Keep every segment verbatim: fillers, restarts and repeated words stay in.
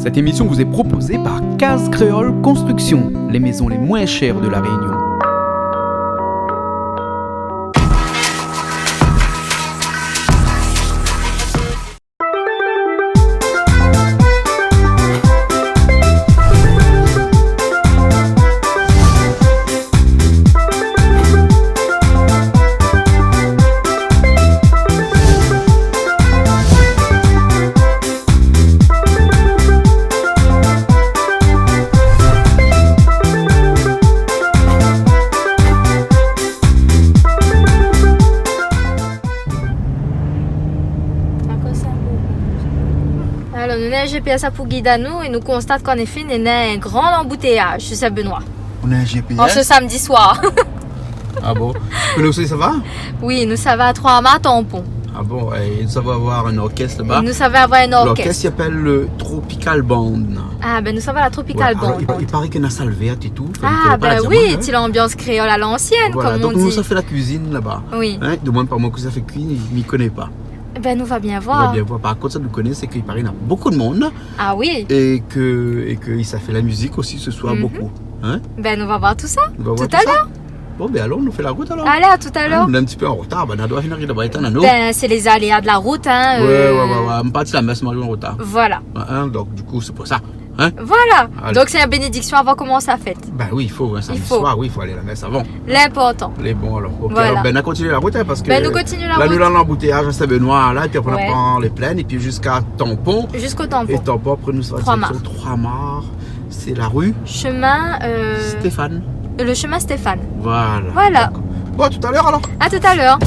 Cette émission vous est proposée par Case Créole Construction, les maisons les moins chères de La Réunion. Alor, nou néna in G P S la pou gid anou é nou konstat k'an éfé, néna in gran lanboutéyaz su Sin-Benoi. Nou néna in G P S ? An se samdi soir. Ah bon ? Mé nou osi, sa va ? Oui, nou sava a Troi-Mare, Tanpon. Ah bon, é nou sava avoir in orkès laba. Nou sava avoir in orkès. L'orchestre s'appelle le Tropical Band. Ah, ben, nou sava la Tropical Band. Ouais, alor, i pa-, i paré ke néna sal vèrt é tou. Anfin, mi koné pa la diamann, hein. Voilà, ti lanbians kréol a l'ansièn, konm on di. Voilà, donk nou sa fé la kuizine laba. Oui. Hein ? Demann pa moin kosa i fé kui, mi koné pa. Ben, nou va bien voir. Nou va bien voir. Par kont, sa nou koné, sé ke i paré néna bonpé d'moun. Ah oui. É ke, é ke i sa fé la mizik osi se soir bonpé. Hein ? Ben, nou va voir tousa talèr. Nou va voir tousa. Bon, ben, alon, nou fé la rout alor. Alé, a talèr. Hein, nou lé in ti pé an rotar, ben, nou doi fini ariv laba, atann anou. Ben, sé lé zaléa de la rout, hein. Ouais, euh. Ouais, ouais, ouais. Mi parti la mès, mi ariv an rotar. Voilà. Hein, donk, du kou, sé pou sa. Hein ? Voilà. Alé. Donk, sé in bénédiksion avan komans la fèt. Ben oui, i fo, hein, samdi soir, oui, i fo alé la mès avan. Linportan. Lé bon, alor. Ok, alor, ben, nou kontinié la rout, hein, parske la, nou lé dan lanboutéyaz a Sin-Benoi la, épi apré nou pran lé plèn, épi ziska Tanpon. Ziska Tanpon. É Tanpon, apré nou sava dirèksion Troi-Mare. Troi-Mare. Sé la ru Stéphane. Chemin, euh, le chemin Stéphane. Voilà. Voilà. D'accord. Bon, à tout à l'heure, alors. À tout à l'heure.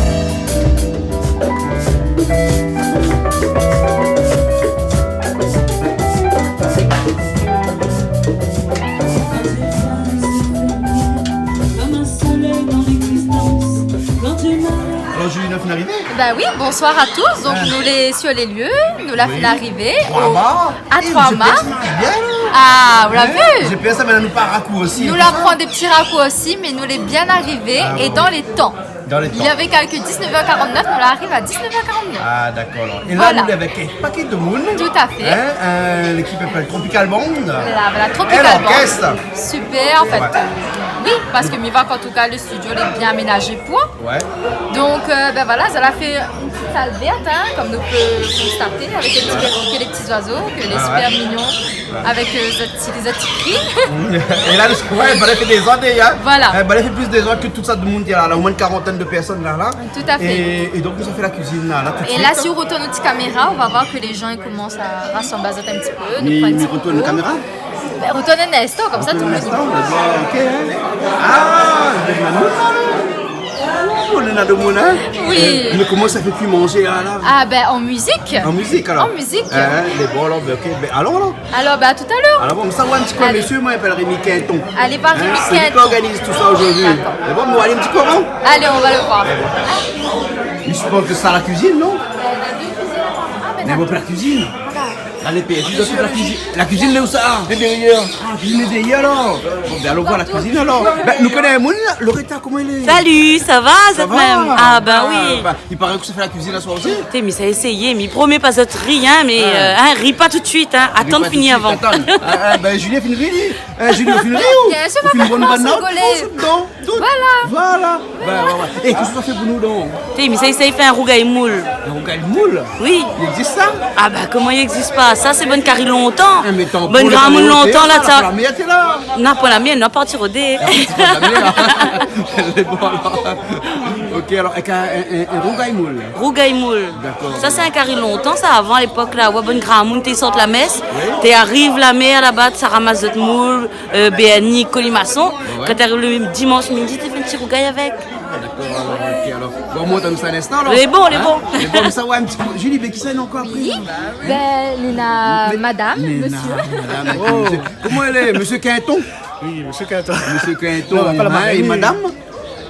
Alors, Julie, nou la fine arivé ? Bah oui, bonsoir à tous. Donc, nou lé sur les lieux, nou la fine arivé à Troi-Mare. É G P S i marsh bien, la. Ah, ou la vu ? Hein ? G P S la amenn anou par rakoursi é tousa. Nou la pran dé ti rakoursi, mé nou lé bien arivé é dan lé tan. Ah bon. Dan lé tan. Il y avait calqué dix-neuf heures quarante-neuf, nou la ariv à dix-neuf heures quarante-neuf. Ah, d'accord, alors. Voilà. É la, nou lé avèk in pakèt de moun. Tout à fait. Hein, euh, l'équipe s'appelle Tropical Band. Voilà, voilà, Tropical Band. É l'orchestre. Super, en fait. Ouais. Oui, parce que mi voi qu'en tout cas, le studio, il est bien aménagé pour. Ouais. Donc, euh, ben voilà, zot la fé in ti sal vèrt, hein, konm nou pé konstaté, avèk in ti, ke lé ti zoizo, ke lé super mignon, avèk, euh, zot ti, zot ti kri. Ah ouais. É la, le, ouais, ben, la fé dézord, hein. Voilà. Eh, ben, la fé plis dézord ke tout sa demoun la, la, au moins une quarantaine de personnes la, la. Tout à fait. É, é donk, nou sa fé la kuizine la, la, tout de suite. Et là, si on retourne notre caméra, on va voir que les gens, ils commencent à rassembler zot in ti pé, de prendre. Mi, mi retourn la kaméra ? Ben, retourn in instan, konmsa tout le monde i voi. Retourn in instan, d'abor, ok, hein. Ah, néna demoun la. Oh, néna demoun, hein. Oui. Euh, mé koman sa fé kui manzé la, la ? Ah, ben, en musique. En musique, alors. En musique. Hein, lé bon, alors, ben, ok. Ben, alon, alor. Alors, ben, à tout à l'heure. Alor, bon, sa, ouais, in ti kou, mésyé, moin, mi apèl Rémi Quinton. Allez. Allez voir Rémi Quinton. Hein, sé li ki organiz tout sa zordi. D'accord. Mé bon, nou alé in ti kou avan. Allez, on va le voir. Mé mi sipos ke sa la kuizine, non ? Euh, la kuizine. Ah, ben non. Mé bon, pa la kuizine. Voilà. Alé, pèrdi, donk la kuizine, la kuizine lé ousa ? Lé dèrièr. Ah, la kuizine lé dèrièr, alor. Bon, ben, alon voir la kuizine, alor. Ben, nou koné in moun la, Loretta, koman i lé ? Salut, sa va, zot mèm ? Sa va ? Ah, ben oui. Ben, i paré ke sa fé la kuizine la soir osi. Té, mi sa éséyé, mi promé pa zot rien, mé, euh, hein, ri pa tout de suite, hein. Atann fini avan. Ri pa tout de suite, atann. Ah, ah, ben, Julie la fine ri. Eh, Julie, ou fine ri ou ? Bien sûr, ou fine boir in bann la ? Bien sûr, on va pas rigoler. Tout. Voilà. Voilà. Ben, ouais, ouais. É, kosa ou sa fé pou nou, donk ? Té, mi sa éséy fé in rougay moul. In rougay moul ? Oui. I égzis sa ? Ah ben, koman i égzis pa ? Sa sé bann kari lontan. Eh, mé tanpon, bann gramoun lontan la, sa. La mèr té la. Non, pa la mèr, non, parti rodé. Ah, parti rodé la mèr. Lé bon, alor. Ok, alor, avèk in, in, in, in rougay moul. Rougay moul. D'accord. Sa sé in kari lontan sa, avan, lépok la, ouais, bann gramoun té sort la mès, té ariv la mèr laba, té sa ramas zot moul, euh, bèrni, kolimason. Ouais, ouais. Kan té ariv le dimansh midi, té fé in ti rougay avèk. Ah, d'accord, alor, ok, alor. Bon, mi mont sa in instan, alor. Lé bon, lé bon. Hein ? Lé bon, sa, ouais, in ti kou. Julie, mé kisa néna ankor apré la ? Oui, ben, néna madam, mésyé. Néna madam, avèk mésyé. Koman i lé, mésyé Quinton ? Oui, mésyé Quinton. Mésyé Quinton, non, pa la mari, é madam ?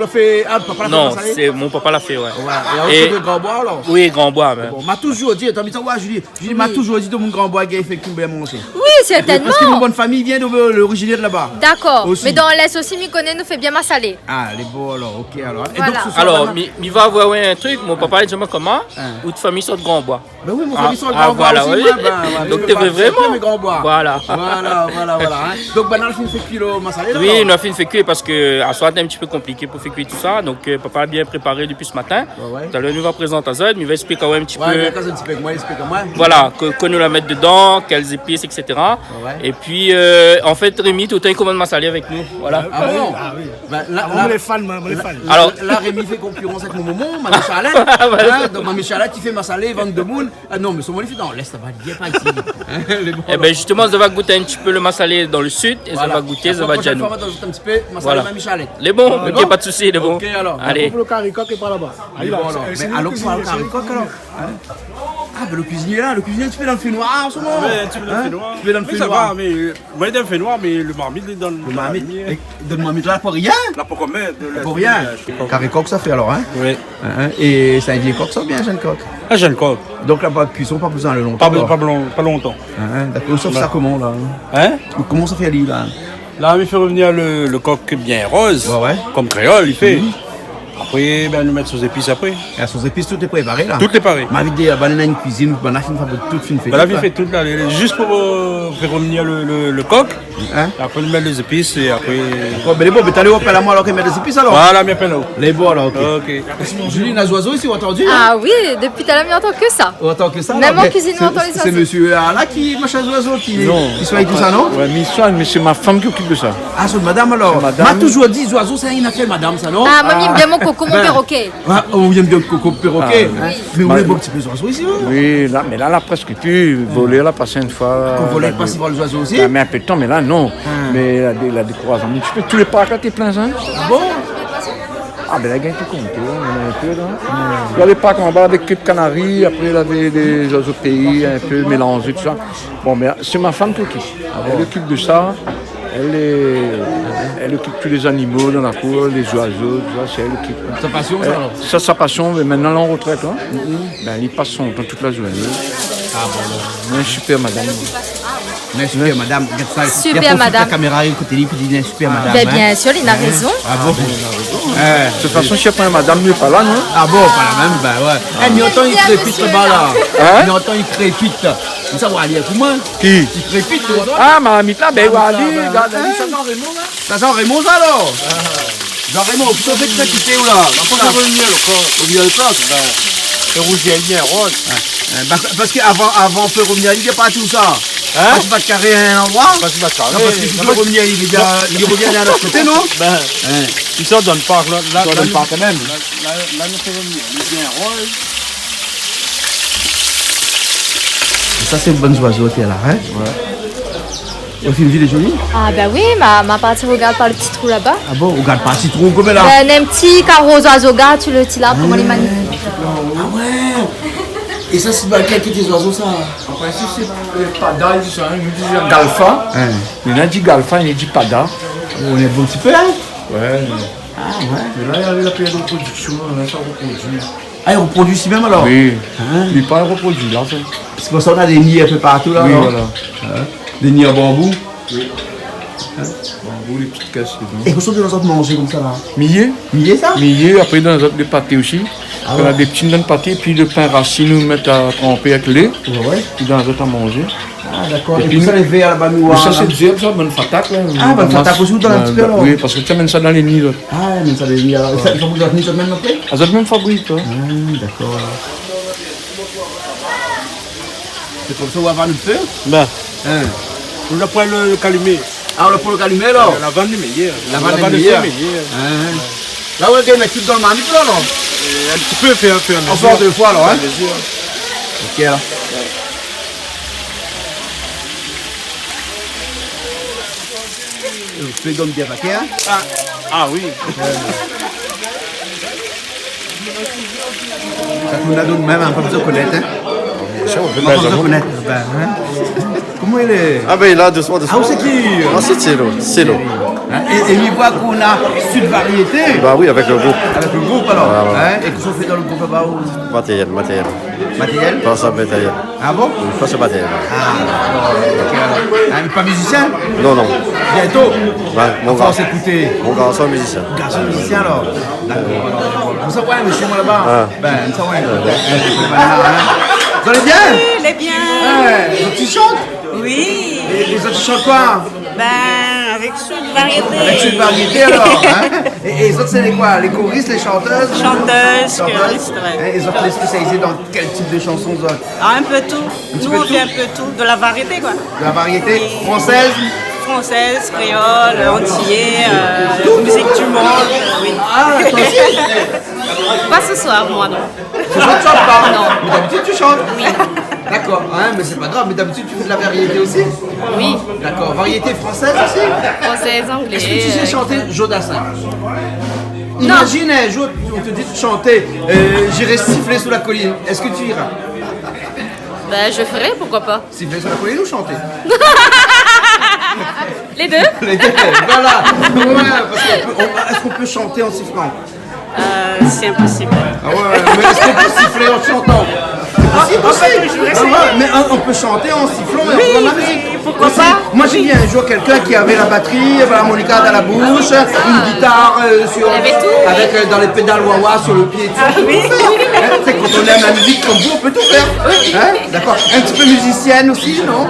ou la fé, ah, papa la fé masalé ? Non, sé mon papa la fé, ouais. Ouais, é aou sé de Gran Boi, alor ? Oui, Gran Boi, mé. Bon, ma touzour di, atann, mi sa oir Julie. Julie, ma touzour di, demoun Gran Boi i fé kou bien manzé. Oui, sèrtènman. Parske mon bann fami i vien de, de, orizinar de laba. Dakor. Osi. Mé dan Lès osi, mi koné, nou fé bien masalé. Ah, lé bon, alor, OK, alor. É donk, voilà. Sé soir, alor, mé, mé va voir, ouais, in trik, mon papa la di amoin koman, hein, out fami i sort Gran Boi. Ben oui, mon fami i sort Gran Boi osi, oui. Ah, voilà, ouais, ben, ouais, donk, té vé vréman. Mé Gran Boi. Voilà. Voilà, voilà, voilà, hein. Donk, ben, nou la fine fé kui lo masalé, la, alor. Oui, nou la fine fé kui parske, aswar, té in ti pé konpliké pou fé kui tousa. Donk, euh, papa la bien préparé dopi se matin. Ouais, ouais. Talèr, nou va prézant azot, mé va ésplik aou in ti pé. Ouais, bien, kan in ti pé, moin, ésplik amoin. Voilà, ke, ke nou la mèt dedan, kèl zépis, et cetera. Ouais, ouais. É pi, euh, an fèt, Rémi, toultan, li komann masalé avèk nou. Voilà. Ah bon ? Ah oui. Ben, la, ah, la, moin lé fan, moin, moin lé fan. La, alor, la, Rémi i fé konkirans avèk mon momon, Mamie Charlette. Voilà. Hein, donk, Mamie Charlette i fé masalé, i vann demoun. Ah non, mé solman li fé dan Lès, sa va bien pa isi. Hein, lé bon. Eh ben, justement, sa va gout in ti pé lo masalé dan le sud, é sa va gouté, sa va dir anou. Voilà. La proshèn foi, nou va azout in ti pé masalé Mamie Charlette. Voilà. Lé bon, OK, pa de sousi, lé bon. OK, alor. Alé. Pou lo kari kok, lé pa laba. Lé bon, alor. Mé alon pou lo kari kok, alor. Hein ? Ah, ben, lo kuizinié la, lo kuizinié, in ti pé dan le fé noir an se moman. Ouais, in ti pé dan le fé noir. Hein ? In ti pé dan le fé noir. Mé sa va, mé, euh, moin, dan le fé noir, mé lo marmit, li lé dan la limièr. Lo marmit, é dan lo marmit la, pou rien ? La pou rien. La pou rien. Kari kok sa fé alor, hein ? Oui. Hein, hein. É sé in vié kok sa oubien in jenn kok ? In jenn kok. Donk la, pa de kuison, pa bezoin lontan, alor. Pa be-, pa lon-, pa lontan. Hein, hein, dakor. Ou sort sa koman, la ? Hein ? Ou koman sa fé ali, la ? La, mi fé revnir lo, lo kok bien roz, ouais, ouais, konm kréol i fé. Mhm. Apré, ben, nou mèt sos zépis apré. É sos zépis, tout lé préparé, la ? Tout lé paré. Mé vit di, banna néna in kuizine, banna la fine fé tout, fine fé tout, la. Banna la fine fé tout, la, lé, lé, zis pou, euh, fé revnir lo, lo, lo kok. Hein ? Apré, nou mèt lé zépis é apré... Bon, ben, lé bon, ben, talèr ou apèl amoin alor ke mi mèt lé zépis, alor. Voilà, mi apèl aou. Lé bon, alor, OK. OK. Julie, néna zoizo isi, ou antann, hein ? Ah oui, dopi talèr mi antann ke sa. Ou antann ke sa, mèm an kuizine, ou antann lé zoizo. Mé sé, sé mésyé la, la ki mashin zoizo, ki, ki soign tousa, non ? Non, pa, ouais, mi soign, mé sé ma fanm ki okip de sa. Ah, sé madam, alor. Sé madam. Ma touzour di, zoizo, sé in afèr madam, sa, non ? Ah, moin, mi yèm bien mon koko, mon pérokè. Ah, ou yèm bien koko, pérokè, hein ? Ah, oui. Mé ou néna in bon ti pé zoizo isi, hein ? Oui, la, mé la, la prèsk pi volèr la pas in foi. Kan volèr la pas, i vol zoizo osi ? La, mé in pé de tan, mé la, non. Ah. Mé la, la dékouraz in ti pé. Tout lé park la té plin, hein ? Ah bon ? Ah, ben, la gingn tou konté, hein, néna in pé, la. Hmm. La, lé park anba, avèk kèk kanari, apré, la, dé, dé zoizo péi, in pé mélanzé, tousa. Bon, mé sé ma fanm ki okip. Ah bon ? Èl i okip de sa. Èl lé, èl i okip tout lé zanimo dan la kour, lé zoizo, tousa, sé èl i okip. Sa pasion, sa, alor ? Sa, sa pasion, mé mintnan, lé an rotrèt, hein. Mhm. Ben, li pas son tan tout la zourné. Ah bon, alor. Mé in super madam. Mé super madam, gard sa. Super madam. Li profit la kaméra, li ékout ali, pi li di, super madam, hein. Ben, bien sir, li na rézon. Ah bon ? Hein. De tout fason, si na pa in madam, li lé pa la, non ? Ah bon, pa la mèm, ben ouais. Eh, mi antann i krépit laba, la. Hein ? Mi antann i krépit. Mé sa, ou va alé pou moin. Ki ? I krépit, ou antann ? Ah, marmit la, ben, ou va alé, gard ali. Hein ? Sa, sa, Raymond, la. Sa, sa, Raymond, sa, alor. Ah. Jean Raymond, ou fé krépité, ou la. Ou fé revnir lo kok. Revnir lo kok. Ben, fé rouzi ali bien roz. Hein, pa-, parske avan, avan fé revnir ali, li lé parti ousa ? Hein ? Parti bat karé in landroi ? Parti bat karé. Non, parske si ou fé revnir ali, li vien, li revien de lot koté, non ? Ben, hein, i sort dan lo park, la, la, i sort dan lo park kan mèm. La, la, la, nou fé revnir ali bien roz. Sa, sé in bon zoizo, té la, hein ? Ouais. Ou fine di lé zoli ? Ah, ben oui, ma, ma parti rogard par lo ti trou laba. Ah bon, ou rogard par ti trou, koman la ? Ben, in ti karo zoizo, gard, ti, lo ti la, koman li lé manifik. Ah ouais. É sa, sé pa kèl kalité zoizo, sa ? An prinsip, sé, euh, pada, i di sa, in, i di galfa. In. Néna i di galfa, néna i di pada. Ou lé bon ti pé, in ? Wé. Ah, wé. Mé la, néna la périod de reprodiksion, la, sa i reprodui. Ah, i reprodui isi mèm, alor ? Oui. In ? Li pa reprodui, la, sa. Sé pou sa, ou na dé ni in pé partou, la, non ? Oui, voilà. In ? Dé ni an banbou. Oui. Banbou, lé ti kès dedan. É kosa ou donn azot manzé konmsa la ? Miyé. Miyé sa ? Miyé, apré donn azot dé paté osi. Ah wé. Néna dé ti dan paté, épi lo pin rasine ou mèt a tranpé avèk lé. Wé, wé. Épi donn azot a manzé. Ah, dakor. Épi pou sa, nou, lé vèr laba, noir, sa, la, sé dizèrb sa, bann fatak la. Ah, bann fatak osi, ou donn in ti pé, alor ? Oui, parske ou amenn sa dan lé ni, zot. Ah, amenn sa dan lé ni, alor. Sa, i fo ou fabrik zot mèm apré ? Ah, zot mèm fabrik, wé. Ah, dakor. Sé konmsa ou va vann nout fé ? Bin. In. Nou la pran lo, lo kalimé. Ah, nou la pran lo kalimé, la ? La vann lé méyèr. La vann lé méyèr. In. La, ou va mèt tout dan lo marmit, la, non ? Euh, in ti pé, fé in pé a mezir. An fé dé foi, la, in ? A mezir. Ok, la. Ou fé konm bien paké, in ? Ah, ah oui. Sa, tout moun la donn mèm, in, pa bezoin konèt, in. Bien sir, ou fé pa bezoin konèt. Bin, in. Koman i lé ? Ah bin, la, dousman, dousman. Ah, ou sé ki ? Ah, sé Thilo, Thilo. In ? É, é mi voi k'ou na Sud Variété. Ba oui, avèk lo group. Avèk lo group, alor. Wé, wé. In ? É kosa ou fé dan lo group laba, ou ? Matérièl, matérièl. Matérièl ? Pa sa, matérièl. Ah bon ? Pa sa, matérièl. Ah, dakor, ok, alor. In, pa mizisien ? Non, non. Bientôt ? Wé, mon garson. Fors ékouté. Mon garson mizisien. Garson mizisien, alor. Dakor, alor. Ou sa, wé, mésyé, moin laba. Ah. Bin, sa, wé. Wé, wé. In, sé pa mal, in. Zot lé bien ? Oui, lé bien. Wé, zot i shant ? Oui. É, é zot i shant koi ? Bin, avèk Sud Variété. Avèk Sud Variété, alor, in ? É, é zot, sé lé koi ? Lé korist, lé shantèz ? Shantèz, korist, wé. In, é zot lé spésializé dan kèl tip de shanson, zot ? Ah, in pé tout. In ti pé tout ? Nou, nou fé in pé tout. De la variété, koi. De la variété ? Oui. Fransèz ? Fransèz, kréol, antiyé, euh, mizik di mond, euh, oui. Ah, toi aussi ? Pas ce soir, moi, non. Ce soir, tu chantes pas ? Non. Mais d'habitude, tu chantes ? Oui. D'accord, hein, mais c'est pas grave, mais d'habitude, tu fais de la variété aussi ? Oui. D'accord, variété française aussi ? Française, anglais, euh, tout. Est-ce que tu sais chanter Jodassin ? Non. Imagine un jour, on te dit de chanter, euh, J'irai siffler sous la colline. Est-ce que tu iras ? Ben, je ferai, pourquoi pas. Siffler sous la colline ou chanter ? Les deux. Les deux, voilà. Ouais, parce qu'on peut, on, est-ce qu'on peut chanter en sifflant ? Euh, c'est impossible. Ah ouais, ouais, mais est-ce qu'on peut siffler en chantant ? C'est possible aussi. On peut toujours essayer. Ah ouais, mais on, on peut chanter en sifflant et en faisant de la musique. Oui, oui, pourquoi pas ? Moi, j'ai vu un jour quelqu'un qui avait la batterie, l'harmonica dans la bouche, une guitare, euh, sur, avec, euh, dans les pédales wah-wah sur le pied. Ah oui. Hein, c'est quand on aime la musique comme vous, on peut tout faire. Hein ? D'accord. Un petit peu musicienne aussi, non ?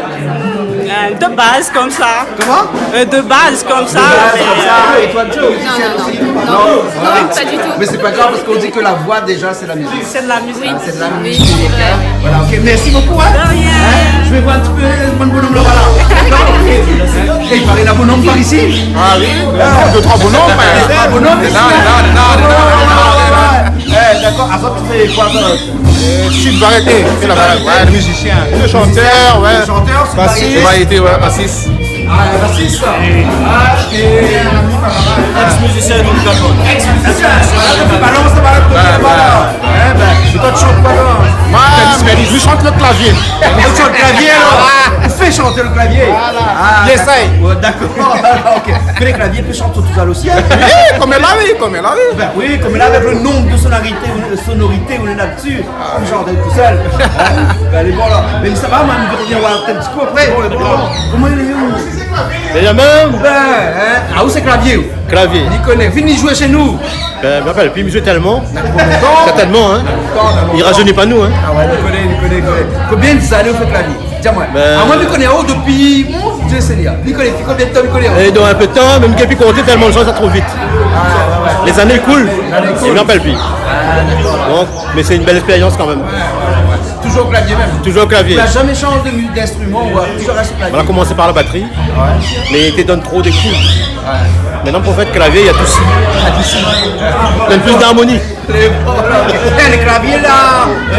Euh, de base, comme ça. Comment ? Euh, de base, comme ça, mais, euh, et toi, tu es musicienne aussi ? Non, non, non, pas du tout. Mais c'est pas grave, parce qu'on dit que la voix, déjà, c'est la musique. C'est de la musique. Ah, c'est de la musique, hein. Oui, c'est vrai. Voilà, ok, merci beaucoup, hein. De rien. Hein, je vais voir un petit peu mon bonhomme là-bas, là. Et il paraît, il y a un bonhomme par ici. Ah oui, deux, trois bonhommes, mais... Deux, trois bonhommes ici, hein. Non, non, non, non, non, non, non. Eh, d'accord, attends, tu fais quoi, ça ? Euh, Sud Variété, c'est la variété. Ouais, musicien. Musicien. Chanteur, ouais. Chanteur, Sud Variété. Bassiste, ouais, bassiste. Ah, bassiste. Ah, et un ami, camarade. Ex-musicien, donc, d'accord. Ex-musicien. Balance, balance, balance. Ouais, ouais. Eh ben, et toi, tu chantes quoi, toi ? Moi, je chante le clavier. Tu chantes le clavier, alors ? Ah. Fais chanter le clavier. Voilà. Ah, j'essaye. D'accord. Ouais, d'accord. Ok. Mais le clavier peut chanter tout seul aussi, hein ? Oui, comme elle a, oui, comme elle a, oui. Ben oui, comme elle a, avec le nombre de sonorités, sonorités, on est là-dessus. Ah, ou shant tout sèl. Bin, lé bon, la. Mé sa va, man, mi revien oir in ti kou apré. Bon, lé bon. Koman i lé, ou ? Lé la mèm. Bin, in. Ah, ou sé Clavier, ou ? Clavier. Li koné. Vini zoué shé nou. Bin, mi rapèl pi, mi zoué tèlman. Na tro lontan. Sèrtènman, in. Na lontan, na lontan. I rajeuni pa nou, in. Ah oué, li koné, li koné, li koné. Konbien zané ou fé Clavier ? Di amoin. Bin, ah, moin, mi koné aou dopi, mon Dieu Seigneur. Li koné, dopi konbien d'tan li koné aou ? É dan in pé d'tan, mèm mi gingn pi konté tèlman le tan sa i sava vit. Ah, oué, oué. Lé zané i koul. Lé zané i koul. Mi rapèl pi. Ah, dakor. Donk, mé sé in bèl éspérians kanmèm. Oué, oué, oué. Toujour Clavier mèm. Toujour Clavier. Ou la zamé shanj de mu-, d'instriman, ou la toujour rès Clavier. Nou la komans par la batri, oué, mé té i donn tro de kou. Oué. Mintnan, pou fé Clavier, néna tousi. Néna tousi. Donn plis d'armoni. Lé, é, lé Clavier la,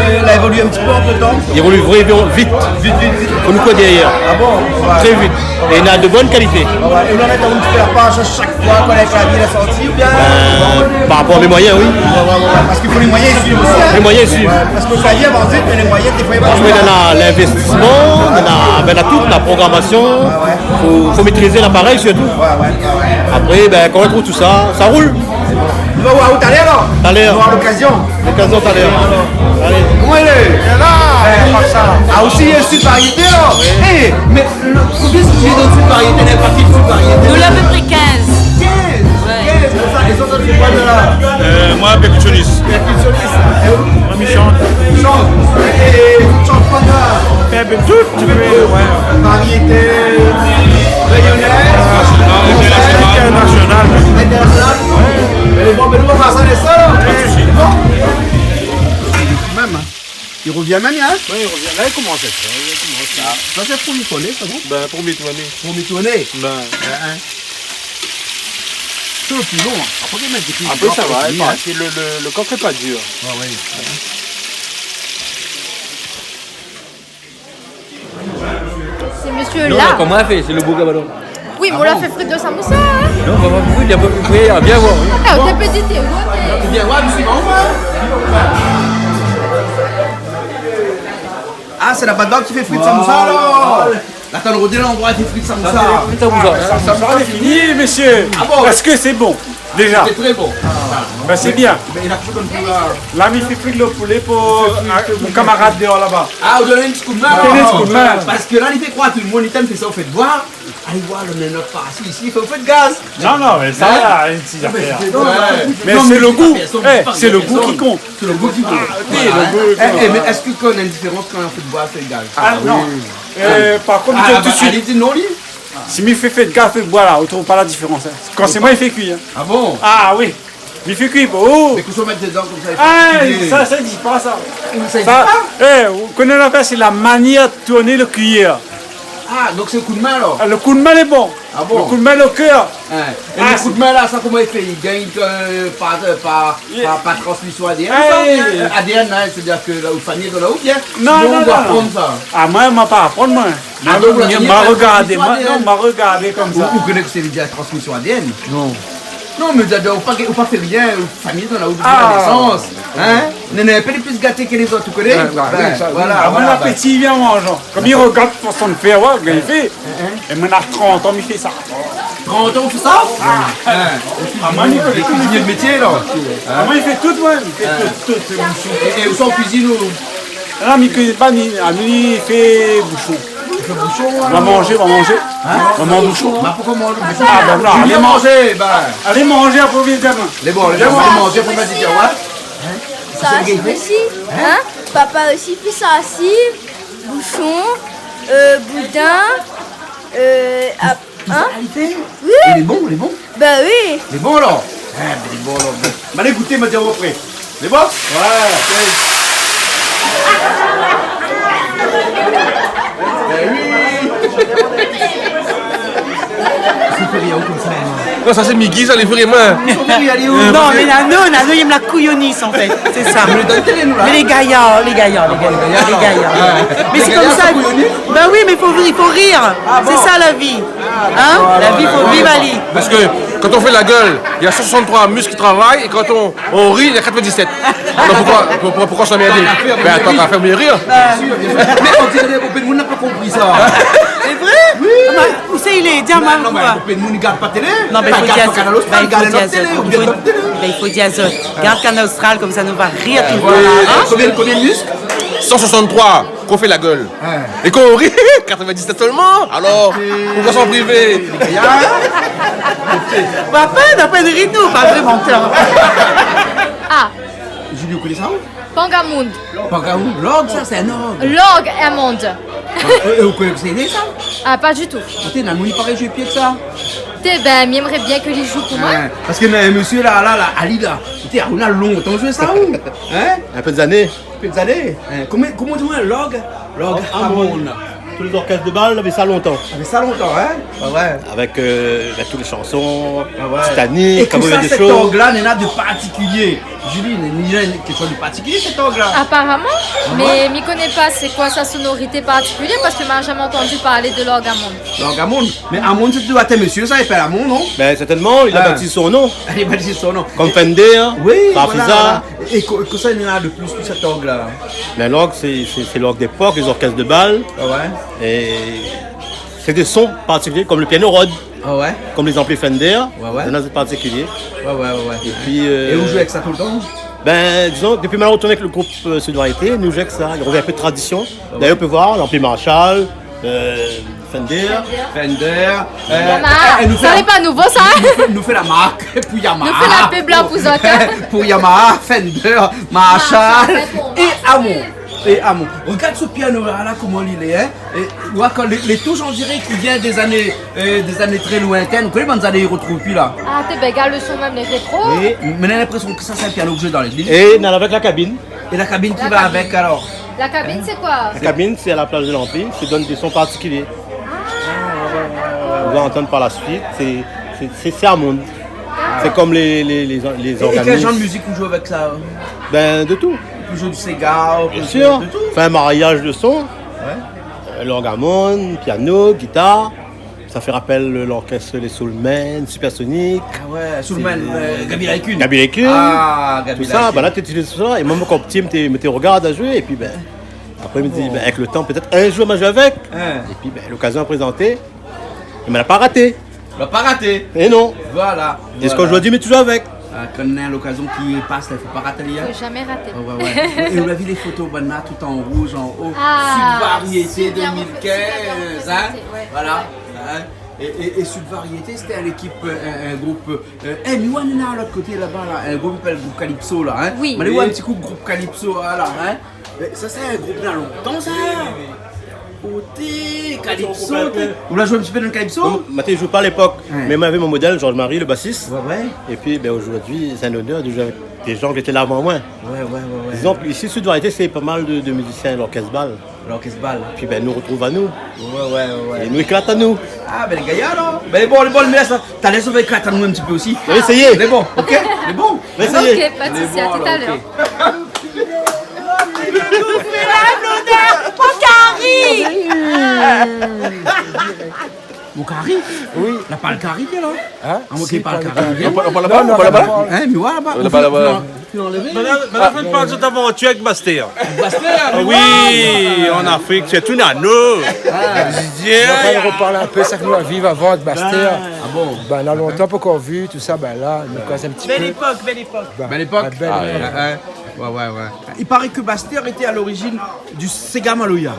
eu, la Évolue un petit peu entre-temps. Il évolue vraiment vite. Vite, vite, vite. Fo nou kour dèrièr. Ah bon ? Ouais. Très vite. Et il a de bonne qualité. Ouais, ouais. É ou la mèt in ti pé a par shak foi kan la vi la sorti oubien ? Euh, par rapport à mes moyens, oui. Ouais, ouais, ouais, ouais. Parce qu'il faut les moyens suivent aussi, hein. Les moyens suivent. Ouais, parce que ça vient vite, mais les moyens, des fois, ils vont... Franchement, néna l'investissement, néna, ben, néna tout, néna programmation. Ouais, ouais. Faut, faut maîtriser l'appareil surtout. Ouais, ouais, ouais, ouais. Après, ben, quand on trouve tout ça, ça roule. Nou va voir talèr alor. Talèr. Nou va avoir l'occasion. L'occasion talèr. Alé. Koman i lé ? Lé la. Eh, konmsa. Ah, osi, in sud variété alor. Oui. Eh, mé lo, konbien i vien dan sud variété, néna pa ki sud variété ? Nou la a pé pré kinz. Kinz ? Ouais. Kinz, konmsa, lé zot, sé koi la ? Euh, moi, percussionniste. Percussionniste. É ou ? Moi, mi shant. Shant. É ou shant koi la ? Fé in pé tout. Tu peux, ouais. Variété réunionnaise, internationale. Internationale. Ouais. Mé bon, mé nou va fé sa, lé sèl, hein. Pas de souci. Bon. Mèm, hein. I rovien mèm, hein ? Ouais, i rovien. La, i komans a èt, hein, i komans a èt. Ah, sa, sé pou mi tourné, sa, non ? Ben, pou mi tourné. Pou mi tourné ? Ben. Hein, hein. Sé lo pli lon, hein. Apré, i mèt dé pli lon, apré, sa va, apré, hein. Parske lo, lo, lo kok lé pa dir. Ouais, ouais. Sé mésyé la. Non, koman i fé ? Sé lo boug laba, non ? Oui, mé ou la fé frit lo samoussa, hein ? Non, pa frit, li la pa frit, ah, vien voir, oui. Eh, ou té pé di, té, ouais, té... Vien voir, mi sui pa ou, hein. Ah, sé la bann ki fé frit samoussa, alor. Atann, Rodé, landroi i fé frit samoussa. Sa, sé frit samoussa. Samoussa, lé fini, mésyé. Ah bon ? Èske sé bon ? Déza. Sé tré bon. Ben, sé bien. Mé, mé li la touzour konmsa la. La, mi fé frit lo poulé pou, fé frit, ah, mon kamarad déor laba. Ah, ou donn in ti koudmin, alor. Donn in ti koudmin. Parske la, li fé kroir tout lo moun, li té fé sa o fé d'boi. Alé voir lo, mé lot parti, isi, i fé o fé d'gaz. Non, non, mé sa, hein ? La, in ti zafèr. Mé sé lo gou. Eh, sé lo gou ki kont. Sé lo gou ki kont. Ah, oui, lo gou. Eh, eh, mé èske néna in diférans kan i fé o fé d'boi, o fé d'gaz ? Ah, non. Euh, par kont, ah, mi di aou tout suit. Alé, di non, li. Si mi fé fé d'gaz, fé d'boi la, ou trouv pa la diférans, hein. Kan sé moin i fé kui, hein. Ah bon ? Ah oui. Mi fé kui, bon. Mé kosa ou mèt dedan konmsa, i fé kui. Ah, sa, sa i di pa sa. Sa i di pa ? Eh, ou koné lafèr, sé la manièr de tourné lo kuiyèr. Ah, donk sé koudmin, alor ? Ah, lo koudmin lé bon. Ah bon ? Lo koudmin, lo kèr. Hein. É lo koudmin la, sa, koman i fé ? I gingn, euh, par, euh, par, par, par transmision A D N, sa, oubien, euh, A D N, hein, sétadir ke la, out famiy lé dan la, oubien... Non, non, non. Sinon, ou aprann sa ? Ah, moin, moin la pa aprann, moin. Ah, donk, la, moin, moin la rogardé, moin, non, moin la rogardé konmsa. Ou, ou koné kosa i vé dir transmision A D N ? Non. Non, mé ou pa, ou pa fé rien, out famiy lé dan la, ou la nésans, hein ? Néna in pé lé pli gaté ke lézot, ou koné ? Ouais, ouais, ouais, sa, voilà, ah, moin, voilà, lapéti i vien an manzan. Kom i rogard fason de fèr, ouais, bien i fé. Hein, hein. É moin, na trant an, mi fé sa. Trant an, ou fé sa ? Ah. Hein. Ah, moin, mi fé tout. Ou fé tout métié, la. Hein ? Ah, moin, mi fé tout, moin. Mi fé tout, tout, sé bon. É, é ousa ou kuizine, ou ? Ah, mi kuizine pa, mi, ah, mi fé boushon. Ou fé boushon, alor ? Va manzé, va manzé. Hein ? Va manzé boushon. Bah, poukoi manzé boushon ? Ah, ben, non, alé manzé, ben. Alé manzé, apré, ou vien demin. Lé bon, lé bon, alé manzé, apré, ou va di, ouais. Hein ? Sa, sé osi. Hein ? Papa osi i fé sa osi. Boushon, euh, boudin, euh, ap-, hein ? Sa, li fé ? Oui. Lé bon, lé bon ? Bah oui. Lé bon, alor ? Ah, ben, lé bon, alor. Bon. Bah, alé gouté, ma di aou apré. Lé bon ? Ouais. Ben oui. Sa i fé rien konmsa, hein. Non, sa sé Migui, sa, lé vré, moin. Non, mé Nano, Nano, i èm la kouyonis, an fèt. Sé sa. Mé lé dan la télé, nou, la. Mé lé gayar, lé gayar, lé gayar. Ah bon, lé gayar, lé gayar. Mé sé konmsa. Lé gayar, sa, kouyonis ? Ben oui, mé fo, i fo rir. Ah bon ? Sé sa, la vi. Ah, hein ? D'accord, la vi, fo viv ali. Parske kan ou fé la guèl, néna san soisant-troi misk i travay, é kan ou, ou ri, néna katrovin-dis-sèt. Alor poukoi, pou-, pou-, poukoi s'emmerdé ? Ben, atann, kan i fé mié rir. Bien sûr, bien sûr. Mé on diré bonpé d'moun la pa konpri sa. Sé vré ? Oui. Ah, mé ousa i lé ? Di amoin. Non, mé bonpé d'moun i gard pa télé. Non, mé i fo dir azot. Enfin, i gard pa Kanal Austral, i gard in ot télé, ou bien dot télé. Ben, i fo dir azot. Gard Kanal Austral, konmsa nou va rir tout lo tan, hein ? Konbien, konbien de misk ? San soisant-troi, kan ou fé la guèl. Hein. É kan ou ri, katrovin-dis-sèt solman. Alor, ou va an privé. Bah, apèn, apèn, ri anou, pa vré mantèr. Ah. Julie, ou koné sa, ou ? Pangamound. Pangamound, lorg, sa, sé in org. Lorg, in mond. É, é ou koné kosa i lé, sa ? Ah, pa ditou. Té, na moun i paré zoué pié ke sa. Té, ben, mi èmré bien ke li zoué pou moin. Hein, parske na in mésyé la, la, la, ali la. Té, ou na lontan zoué sa, ou ? Hein ? In pé d'zané. Pé d'zané. Hein, koman, koman i di, lorg ? Lorg, ah, bon. Amon. Tout lé zorkès de bal navé sa lontan. Navé sa lontan, in ? Ouais, ouais. Avèk, euh, bin, tout lé shanson, Titanic, Cabaret des Chauves. Ah ouais. É kosa, sèt org-la, néna de partikilié ? Julie, néna kékshoz de partikilié, sèt org-la ? Aparaman, mé mi koné pa sé koi sa sonorité partikilié, parske ma la zamé antandi parl de lorg Hammond. Lorg Hammond ? Mé Hammond, sé doi èt in mésyé sa, i apèl Hammond, non ? Bin, sèrtènman, li la batiz son non. Li la batiz son non. Kom Fender, Farfisa. Oui, voilà, voilà. É ko-, kosa néna de plis ke sèt org-la ? Bin, lorg, sé, sé, sé lorg dépok, lé zorkès de bal. Ah ouais ? É sé dé son partikilié, kom le piano Rhodes, kom lé zanpli Fender, néna dé son partikilié. Ah ouais, ouais, ouais. Épi, euh, é ou zoué avèk sa toultan ? Bin, dizon, dopi ma la rotourn avèk le group, euh, Sud Variété, nou zoué avèk sa. I rovien in pé tradision. Ah ouais. D'ailleurs, ou pé voir, l'ampli Marshall, euh, Fender. Fender. Fender. Euh, Yamaha. Eh, eh, nou fé la, sa lé pa nouvo, sa, in ? Nou fé, nou fé la mark pou Yamaha. Nou fé la pub la pou zot, in ? Pou Yamaha, Fender, Marshall é Hammond. Marshall, bon, é Hammond. É Hammond. Regard se piano-la, la, koman li lé, in ? É, ou voi, kan lé, lé toush, on diré k'i vien dé zané, euh, dé zané trè lointèn. Ou koné bann zané i rotrouv pi, la. Ah, té bèg, le son mèm lé rétro. Oui, mé na linprésion ke sa, sé in piano ke zoué dan légliz. É na avèk la kabine. É la kabine ki va avèk, alor ? La kabine, sé koi ? La kabine, sé a la plas de l'ampli, i donn dé son partikilié. Ah, dakor. Ou va antann par la suit, sé, sé, sé, sé Hammond. Sé kom lé, lé, lé, lé zorganis. É, é kèl zanr de mizik ou zoué avèk sa ? Bin, de tout. Ou zoué du séga, ou zoué de tout ? Bien sûr. Fé in mariaz de son. Ouais. Euh, lorg Hammond, piano, gitar. Sa i fé rapèl lorkès, lé Soulmen, Supersonic. Ah ouais, Soulmen, euh, Gaby Laï-Kun. Gaby Laï-Kun. Ah, Gaby Laï-Kun. Tout sa, bin la, té itiliz sa. É moin, kom ti, mi té, mi té rogard a zoué, épi, bin, apré, mi di, bin, avèk le tan, pétèt in zour, ma zoué avèk. Hein. Épi, bin, lokazion la prézanté. É ma la pa raté. La pa raté. É non. Voilà. É ziska zordi, mi lé touzour avèk. Ah, kan néna lokazion ki pas, la, fo pa raté, li, hein. Fo zamé raté. Ouais, ouais, ouais. É ou la vi lé foto, banna, tout an rouz, an o. Ah, Sud Variété deux mille quinze, hein. Voilà. Hein. É, é, é Sud Variété, sété in ékip, euh, in, in group, euh, é, mi oi, néna lot koté laba, la, in group i apèl group Calypso, la, hein. Oui. Mé alé oir in ti kou group Calypso, la, hein. Mé sa, sé in group la lontan, sa. Oté, Calypso, té. Ou la zoué in ti pé dan Calypso ? Non, moin té zoué pa a lépok, mé moin lavé mon modèl, Georges Marie, le bassiste. Ouais, ouais. Épi, bin, zordi, sé in onèr de zoué avèk dé zan ki lété la avan moin. Ouais, ouais, ouais, ouais. Dizon ke isi, Sud Variété, sé pa mal de, de mizisien, lorkès bal. Lorkès bal. Épi, bin, nou rotrouv anou. Ouais, ouais, ouais, ouais. É nou éklat anou. Ah, bin, lé gayar, non ? Bin, lé bon, lé bon, mé sa, talèr, sa va éklat anou in ti pé osi. Nou va éséyé. Lé bon, OK ? Lé bon. Nou va éséyé. OK, pa de sousi, à tout à l'heure. Lé bon, alor, OK. Mon kari. Mon kari ? Oui. La pa le kari, la ? Hein ? Ah, OK, si, pa le kari. Ou parl laba, ou parl laba ? Non, non, laba. Hein, mi oi laba. Laba, laba. Ou anlèv ? Banna, banna, fé pa zot avantir avèk Bastèr. Avèk Bastèr, ah oui, voilà. An Afrik, sé tout nano. Ah. Zizié. Nou va parl in pé sak nou la viv avan avèk Bastèr. Ah bon ? Bin, na lontan pankor vi, tout sa, bin la, nou koz in ti pé. Bèl épok, bèl épok. Bin, bèl épok. Ah, bèl épok. Ah, ouais. Ouais, ouais, ouais. I paré ke Bastèr lété a lorizine du séga maloya.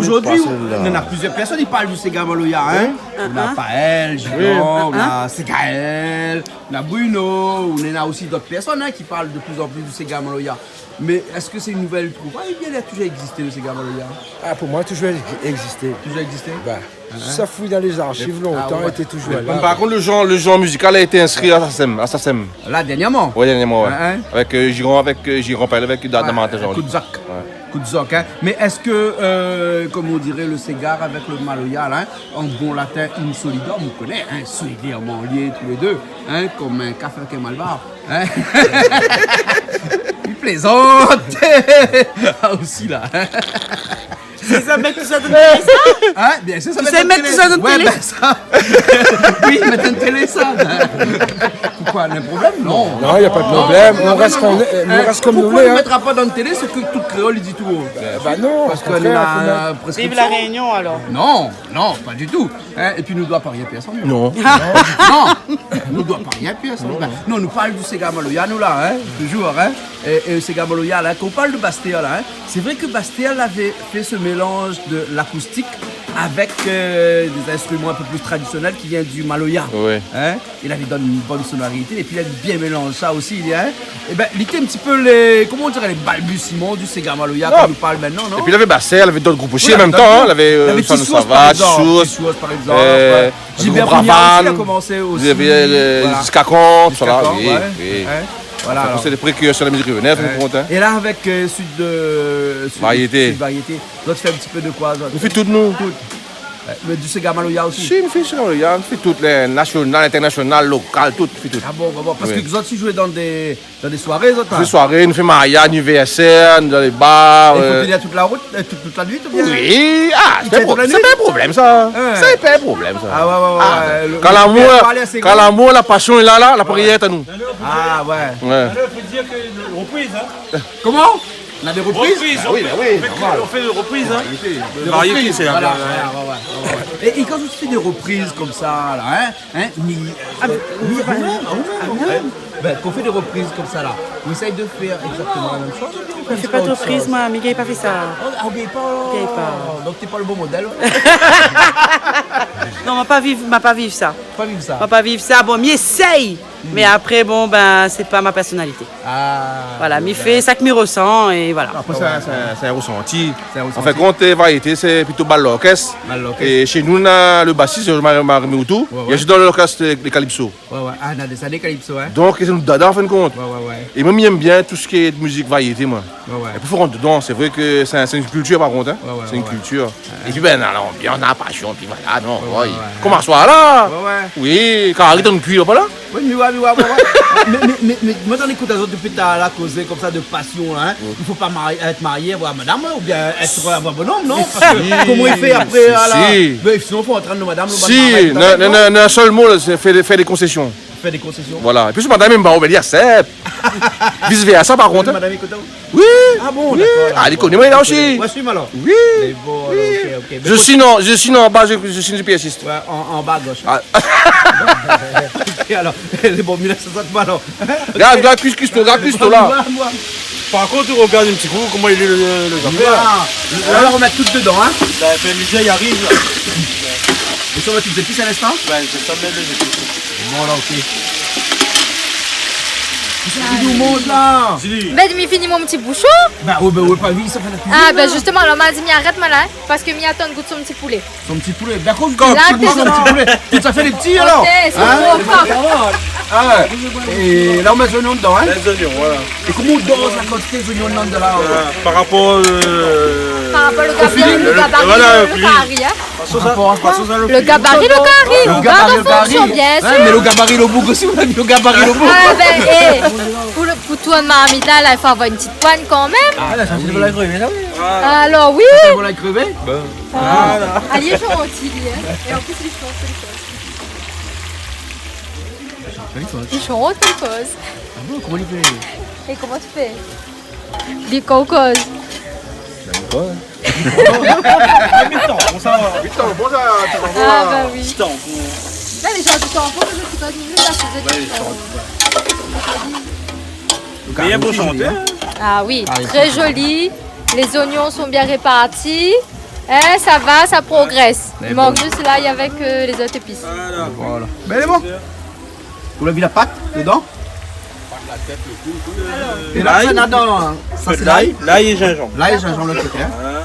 Zordi, néna plizièr pèrsone i parl du séga maloya, hein. Oui. Néna Paël, Julien, néna Ségaël, néna Bruno, néna osi dot pèrsone, hein, ki parl de pli an pli du séga maloya. Mé èske sé in nouvèl trouvay oubien li la touzour égzisté, le séga maloya ? Ah, pou moin, touzour égzisté. Touzour égzisté ? Bin, sa fouy dan lé zarchiv lontan, ah ouais, lété touzour la. Mé par kont, le janr, le janr mizikal la été inskri a SACEM, a SACEM. La, dèrnièrman ? Ouais, dèrnièrman, ouais. Hein, hein ? Avèk, euh, Giron, avèk, euh, Giron Paël, avèk Dada Martin Jean-Louis. Kout zok. Ouais. Kout zok, hein. Mé èske, euh, kom i di, le séga avèk le maloya, la, hein, an bon latin, in solidum, ou koné, hein, solidairement liés tous les deux, hein, kom in kafé avèk in malbar, hein. I plézant. Ah, osi, la, hein. Sé sa, mèt tout sa dan télé, sa ? Hein ? Bien sûr, sa va èt dan télé. Tout sa, mèt tout sa dan télé ? Ouais, bin, sa. Oui, mèt dan télé, sa. Poukosa ? Na in problèm ? Non. Non, na pa de problèm. Non, non, non, non. Nou rès kom nou lé, hein. Poukosa i mètra pa dan télé sak tout kréol i di tout o ? Euh, bin non, o kontrèr, fo mèt. Parske nou na in preskripsion. Vive La Réunion, alor. Non, non, pa ditou. Hein, épi nou doi pa rien pèrsone. Non. Non, nou doi pa rien pèrsone. Non, non. Non, nou parl du séga maloya, nou, la, hein, touzour, hein. É, é séga maloya, la, kan ou parl de Bastèr, la, hein, sé vré ke Bastèr lavé fé se mélanz de l'akoustik avèk, euh, dé zinstriman in pé pli tradisionèl ki vien du maloya. Oui. Hein ? Li la donn in bone sonorité, épi li la bien mélanz sa osi, hein. É bin, li té in ti pé lé, koman i di, lé balbutiements du séga maloya, non, kan nou parl mintnan, non ? Épi lavé Bastèr, lavé dot group osi, oui, an mèm tan, hein. Lavé, euh, Sano Savage, Source, par égzanp, euh, Gilbert Brignard osi la komansé osi. Lavé, euh, voilà. Ziska Kan, tout sa la, Ziska Kan, oui, ouais, oui. Hein. Voilà, alor. Sé lé prékèrsèr la mizik rényoné, an fin de kont, in. É la, avèk, euh, Sud de, Sud, Variété. Sud Variété, zot i fé in ti pé de koi, zot ? Nou fé tout, nou. Tout. Ouais, mé du séga maloya osi ? Si, nou fé séga maloya, nou fé tout, lé nasyonal, intèrnasyonal, lokal, tout, nou fé tout. Ah bon, bon, bon, parske zot i zoué dan dé, dan dé soiré, zot, in ? Dé soiré, nou fé mariaz, anivèrsèr, nou dan lé bar, é fo, euh, tenir tout la rout, euh, tout, tout la nuit, oubien ? Oui, ah, sé pa in problèm, sa. Hein. Sé pa in problèm, sa. Ah ouais, ouais, ouais, ouais. Kan lamour, kan lamour, la pasion lé la, la, la prièr lé anou. Ah ouais. Ouais. Alor, fo dir ke repriz, in. Koman ? Na dé repriz ? Repriz, oui, oui, normal. Fé dé repriz, in. Dé repriz, voilà, voilà, ouais, ouais, ouais. É, é kan ou fé dé repriz konmsa la, in, in, mi, ah, mi, ah, ou mèm, ah, ou mèm. Bin, kan ou fé dé repriz konmsa la, ou éséy de fèr égzaktoman la mèm shoz oubien ou fé in ti ot shoz ? Mi fé pa de repriz, moin, mi gingn pa fé sa. Oh, ah, ou gingn pa. Gingn pa. Donk, té pa le bon modèl. Non, ma pa viv, ma pa viv sa. Pa viv sa. Ma pa viv sa. Bon, mi éséy. Mé apré, bon, bin, sé pa mon pèrsonalité. Ah, voilà, mi fé sak mi resan é voilà. Apré, sé in, sé in, sé in resanti. Sé in resanti. An fin de kont, euh, Variété, sé plito bal lorkès. Bal lorkès. É shé nou, na le basis, Jean-Marie, Marie Moutou, ouais, ouais, li lé dan lorkès de, de kalipso. Ouais, ouais. Ah, na dé, sa dé kalipso, in. Donk, sé nout dada, an fin de kont. Ouais, ouais, ouais. É moin, mi èm bien tout sak lé mizik variété, moin. Ouais, ouais. É pou fé rant dedan, sé vré ke sé in, sé in kiltir, par kont, in. Ouais, ouais, ouais. Sé in kiltir. Épi, bin, na lanbians, na la pasion, épi voilà, non, ouais, ouais. Koman sa va la ? Ouais, ouais. Oui, kari tann kui la, pa la ? Oui, mé ouais, mé ouais, ouais, ouais. Mé, mé, mé, mé, moin, kan mi ékout azot dopi talèr la, kozé konmsa de pasion, in. Mm. I fo pa mari-, èt marié, avoir madam, in, oubien èt, avoir bonom, non ? Parske koman i fé apré, si, la ? Si. Mé sinon, fo antrèn madam, lo mari, non, non, non, non, sèl mo la, sé fé, fé dé konsésion. Fé dé konsésion. Voilà. Épi si madam i èm pa, bin, li aksèp. Vis vèrsa, par kont, in. Madam i ékout aou ? Oui. Ah bon, oui, dakor, dakor. Ah, li koné moin la osi. Ouais, suiv amoin alor. Oui. Lé bon, alor, oui. Ok, ok. Je suis non, je suis non, anba, je, je suis G P S. Ouais, an, anba a gosh. Ah. Ok, alor, lé bon, mil nèf san sat, alor. Gard, gard, kuis, kuis, gard, kuis, la. Par kont, ou rogard in ti kou koman i lé le, le zafèr. Voilà. La, nou mèt tout dedan, in. La, fé mizèr, i ariv, la. É sa, nou mèt tout zépis a linstan ? Bin, sé sa, mèt lé zépis. Bon, la, ok. Kosa i di ou manz la ? Bin, mi fini mon ti boushon. Bin, ouais, bin, ouais, pa vit, sa fé la kuizine, la. Ah, bin, zistoman, alor, ma di, mi arèt, moin, la, in, parske mi atann gout son ti poulé. Son ti poulé. Dakor, ou gout son ti poulé. Tout sa fé lé pti, alor. Ok, sé bon. Ah ouais. É la, ou mèt zoignon dedan, in ? Lé zoignon, voilà. É koman ou doz la kantité zoignon dedan la ? Euh, par rapor, euh, par rapor le gabari, le gabari, voilà, le kari, in. Par rapor a koi ? Le gabari, le kari. Le gabari, le kari. Bien sir. Mé le gabari, le boug osi, ou la di le gabari, le boug. Ah, bin, é, pou le, pou tourn marmit la, la, i fo avoir in ti poigne kanmèm. Ah, la, sa, sé de la krévé, sa, oui. Alor, oui. Sa, sé de la krévé. Voilà. Ah, li lé zanti, li, in. É an plis, li shant, li koz. Li shant, li koz. Ah bon, koman li fé ? É koman ou fé ? Li koz. Bin, li koz. Huit ans, bon, sa va. Huit ans, bon, sa, tu vas voir. Ah, bah oui. Huit ans. Là, les gens du temps, faut que je te donne une minute à ces autres. Ouais, ils sont, ouais. Bien pour chanter, hein. Ah oui, très joli. Les oignons sont bien répartis. Hein, ça va, ça progresse. Il manque juste l'ail avec, euh, les autres épices. Voilà. Voilà. Bin, lé bon. Ou la vi la pat dedan ? É la, sa, ladan, sa, sé lay. Lay é zinzanm. Lay é zinzanm, lot koté, in. Voilà.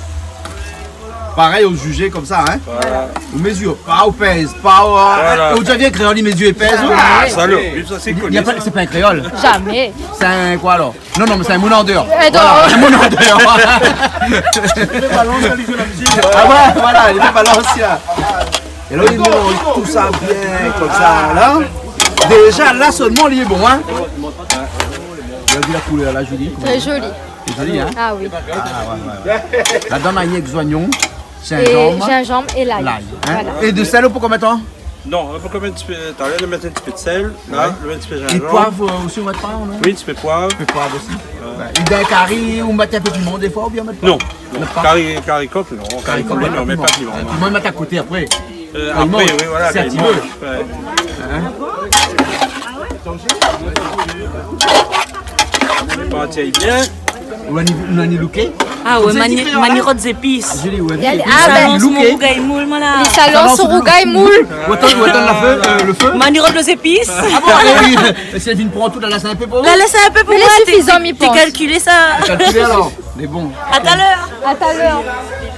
Parèy, ou ziz konmsa, in. Voilà. Ou mezir pa, ou pèz pa, ou, voilà, é ou di bien kréol, i mezir, i pèz, ou. Ah, sa, lo, oui, sa, sé koni, sa. Sé pa in kréol. Jamais. Sé in koi, alor ? Non, non, mé sé in moun an déor. Voilà, in moun an déor. Li fé balans kan li zoué la mizik. Ah ouais, voilà, li fé balans, ya. É la, li mélanz tout sa bien konmsa, la. Déza, la solman, li lé bon, in. Ou la vi la koulèr, la, zoli. Très joli. Lé zoli, in. Ah oui. Ah, ouais, ouais, ouais. Ladan, na rienk zoignon, zinzanm é lay. Lay, in. Voilà. É de sèl, ou pé mèt konbien ? Non, ou pé mèt in ti pé, talèr, ou mèt in ti pé de sèl, la, ou mèt in ti pé zinzanm. É poiv, euh, osi, ou mèt pa, non ? Oui, in ti pé poiv. In pé poiv osi. Ouais. É dan kari, ou mèt in pé piman défoi, oubien ou mèt pa ? Non. Non. Kari, kari kok, non. Kari kok, non, mé pa piman. Piman, ou mèt a koté apré. Euh, apré, oui, voilà, sé a ti manz. Ouais. In ? Parti bien. Ou la ni, ou la ni looké ? Ah ouais, konmsa, mani-, ti kréol, in ? Manirot zépis. Ah, zoli, ouais. Li salans mon rougay moul, moin la. Li salans son rougay moul. Ou atann, ou atann la fé, euh, le fé ? Manirot zépis. Ah bon, alé, oui. Si èl vien pran tout, la lès in pé pou ou ? La lès in pé pou moin, lé sifizan, mi pans. Té kalkilé sa. Kalkilé, alor. Mé bon. À tout à l'heure. À tout à l'heure.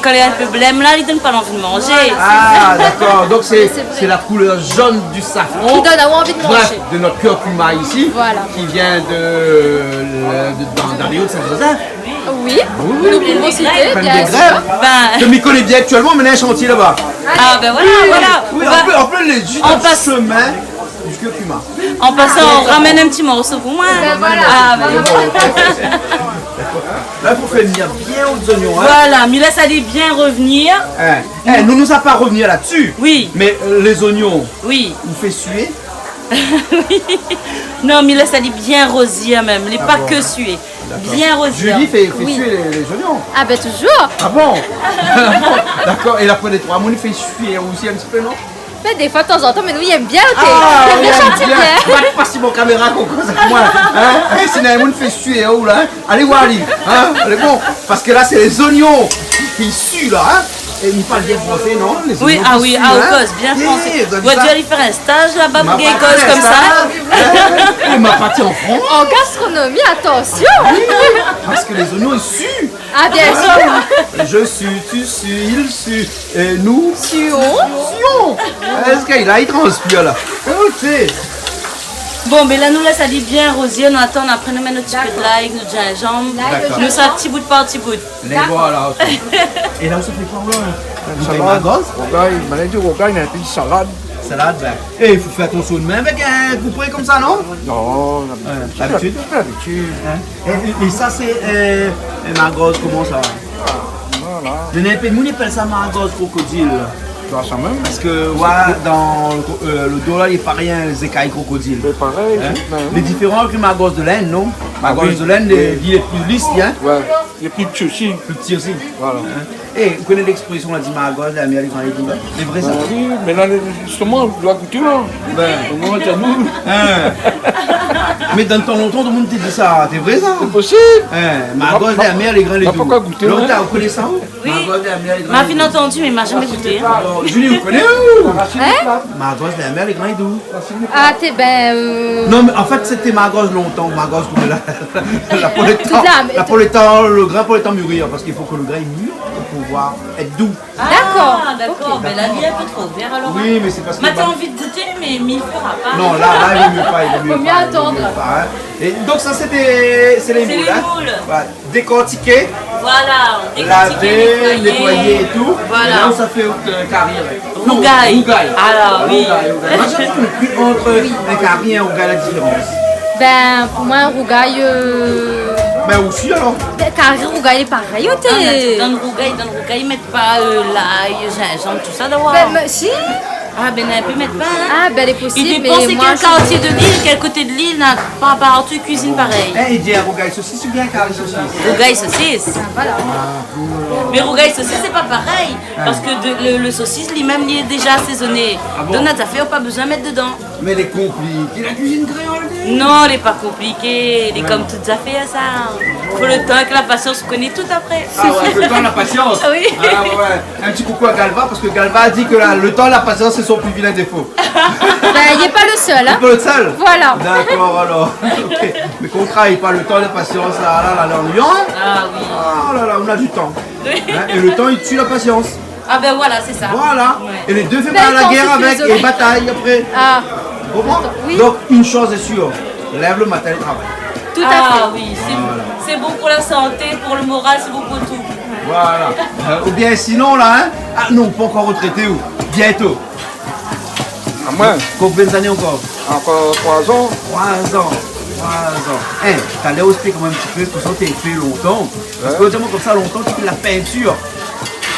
pi kan lé in pé blèm la, li donn pa lanvi de manzé. Voilà. Ah, d'accord. Donc, c'est, c'est la couleur jaune du safran. Qui donne envie de manger. Bref, de notre curcuma ici, voilà, qui vient de, de, dans, dans les Hauts-de-Saint-Joseph. Oui, oui, oui, oui, oui, bien sûr. Prenne des graines. Ben. Je m'y connais bien actuellement, mais il y a un chantier là-bas. Ah, ben voilà, voilà. Oui, on peut, on peut les jus en chemin du curcuma. En passant, on ramène un petit morceau pour moi. Ben voilà. Ah, ben. Là, il faut faire venir bien aux oignons, hein. Voilà, mi lès ali bien revenir. Hein. Eh, nou, nou sa pa revenir là-dessus. Oui. Mais, euh, les oignons, oui, ou fé sué. Oui. Non, mi lès ali bien rozir mèm. Lé pa ke sué. Ah bon. D'accord. Bien rozir. Julie fait, fait suer les, les oignons. Ah ben, toujours. Ah bon ? D'accord. Et la poêle des trois moules, il fait suer aussi un petit peu, non ? Ben, des fois, de temps en temps, mais nous, il aime bien, ok. Ah, il aime bien. Pas, pas si mon caméra qu'on cause avec moi, hein ? Eh, si Naïmoun fait suer, oh là, hein ? Allez voir, lui, hein ? Allez, bon. Parce que là, c'est les oignons qui suent, là, hein ? Et il parle bien français, non ? Les oignons qui suent, hein ? Oui, ah oui, ah, ou koz bien fransé. Eh, ou la di sa ? Ou la di ali fé in staz laba, ma pa fé in staz. Ou gingn koz konmsa. Eh, ma parti an Frans. En gastronomie, attention. Oui, parce que les oignons, ils suent. Ah, bien sûr. Je sue, tu sues, il sue, et nous suons. Suons. Est-ce qu'il a, il transpire, là ? Écoutez. Bon, ben la, nou lès ali bien rozi, nou atann, apré nou mèt nout ti pé d'lay, nout zinzanm. D'accord. Nou sa ti bout par ti bout. Les voilà, ok. Et là, on se fait quoi, là ? Salad. Rougay, ma la di rougay, mé in pé salad. Salad, ben. Eh, i fo fé atansion dé min avèk in koupré konmsa, non ? Non, labitid. Labitid. Hein ? Et, et, et ça, c'est, euh, un margoz, comment ça ? Voilà. Néna in pé moun i apèl sa margoz krokodil. Sé sa mèm. Parce que, ouais, dans le, euh, le dos là, il est pareil, hein, les écailles crocodile. C'est pareil, hein ? Ben oui. Lé diféran avèk le margoz de l'Inde, non ? Margoz de l'Inde, oui, lé, lé pli lis, hein ? Ouais, lé pli pti osi. Pli pti osi. Voilà. Hein ? Eh, ou koné l'expression, on a dit, margoz la mèr lé gran édou. Sé vré, sa ? Ben oui, mé la, justement, ou doi gouté, la. Ben. Au moins, t'as nous. Hein. Mé dan tan lontan, tout le moun té di sa. Sé vré, sa ? Sé posib. Hein, margoz la mèr lé gran édou. Ma pa gouté, hein. Lontan, ou koné sa, ou ? Oui. Margoz la mèr lé gran édou. Ma fine antandi, mé ma zamé gouté, hein. Bon, Julie, ou koné, ou ? Hein ? Margoz la mèr lé gran édou. Ah, té, ben, euh... Non, mé an fèt, sété margoz lontan, margoz konm la, la po lé tan, la po lé tan, le grain po lé tan mûrir, parce qu'il faut que le grain il mûre pour pouvoir être doux. D'accord. Ah, d'accord. Ok. Ben, la mi lé in pé tro vèr, alor, hein. Oui, mais c'est parce que... Ma té anvi gouté, mé mi fera pa. Non, là, là, il vaut mieux pas, il vaut mieux pas, il vaut mieux pas, hein. Faut mieux attendre. Et donc, ça, c'était, c'est les moules, hein. C'est les moules. Voilà. Décortiquer, voilà, laver, décortiquer, nettoyer, nettoyer et tout. Voilà. Et là, on s'en fait un carry avec. Non, rougay. Rougay. Alors, oui. Rougay, rougay. Moi, je ne connais plus entre un carry et un rougay, la différence. Ben, pour moi, un rougay, euh... Ben, aussi, alors. Ben, carry, rougay, lé parèy, oté. Ah, dan rougay, dan rougay, i mèt pa, euh, lay, zinzanm, tout ça, d'abord. Ben, mais si. Ah, ben, i pé mèt pa, hein. Ah, ben, lé posib, mé moin, mi... I dépan sé kèl kartié de l'il, kèl koté de l'il, na pa partou i kuizine parèy. Eh, i di in rougay sosis oubien in karry sosis ? Rougay sosis. Ah, voilà. Ah, bon, alors. Mé rougay sosis, sé pa parèy. Ah. Parce que de, le, le sosis, li mèm, li lé déza asézoné. Ah bon ? Donk, na zafèr, pa bezoin mèt dedan. Mé lé konpliké, la kuizine kréol, té. Non, lé pa konpliké. Lé konm tout zafèr, sa. Fo le tan èk la pasians, ou koné tout apré. Ah ouais, le temps, la patience. Oui. Ah ouais, ouais. Un petit coucou à Galva, parce que Galva a dit que la, le temps, la patience, c'est son plus vilain défaut. Ben, il n'est pas le seul, hein. Il n'est pas le seul. Voilà. D'accord, alors. Ok. Mais qu'on trahit pas le temps, la patience, là, là, là, là, on y est, hein. Ah oui. Ah là là, on a du temps. Oui. Hein, et le temps, il tue la patience. Ah ben voilà, c'est ça. Voilà. Ouais. Et les deux fait pas la guerre avec et bataille après. Belle philosophie. Ah. Vous comprenez ? Oui. Donc, une chose est sûre, lève le matin et travaille. Tout à fait. Ah oui, c'est, voilà, c'est bon pour la santé, pour le moral, c'est bon pour tout. Voilà. Euh, ou bien sinon, là, hein ? Ah non, pas encore retraité, ou ? Bientôt. Ah, moi ? Konbien d'ané ankor ? Ankor troi zan. Troi zan. Troi zan. Eh, talèr, ou esplik amoin in ti pé kosa ou té fé lontan. Parske ou di amoin konmsa, lontan, té fé la pintir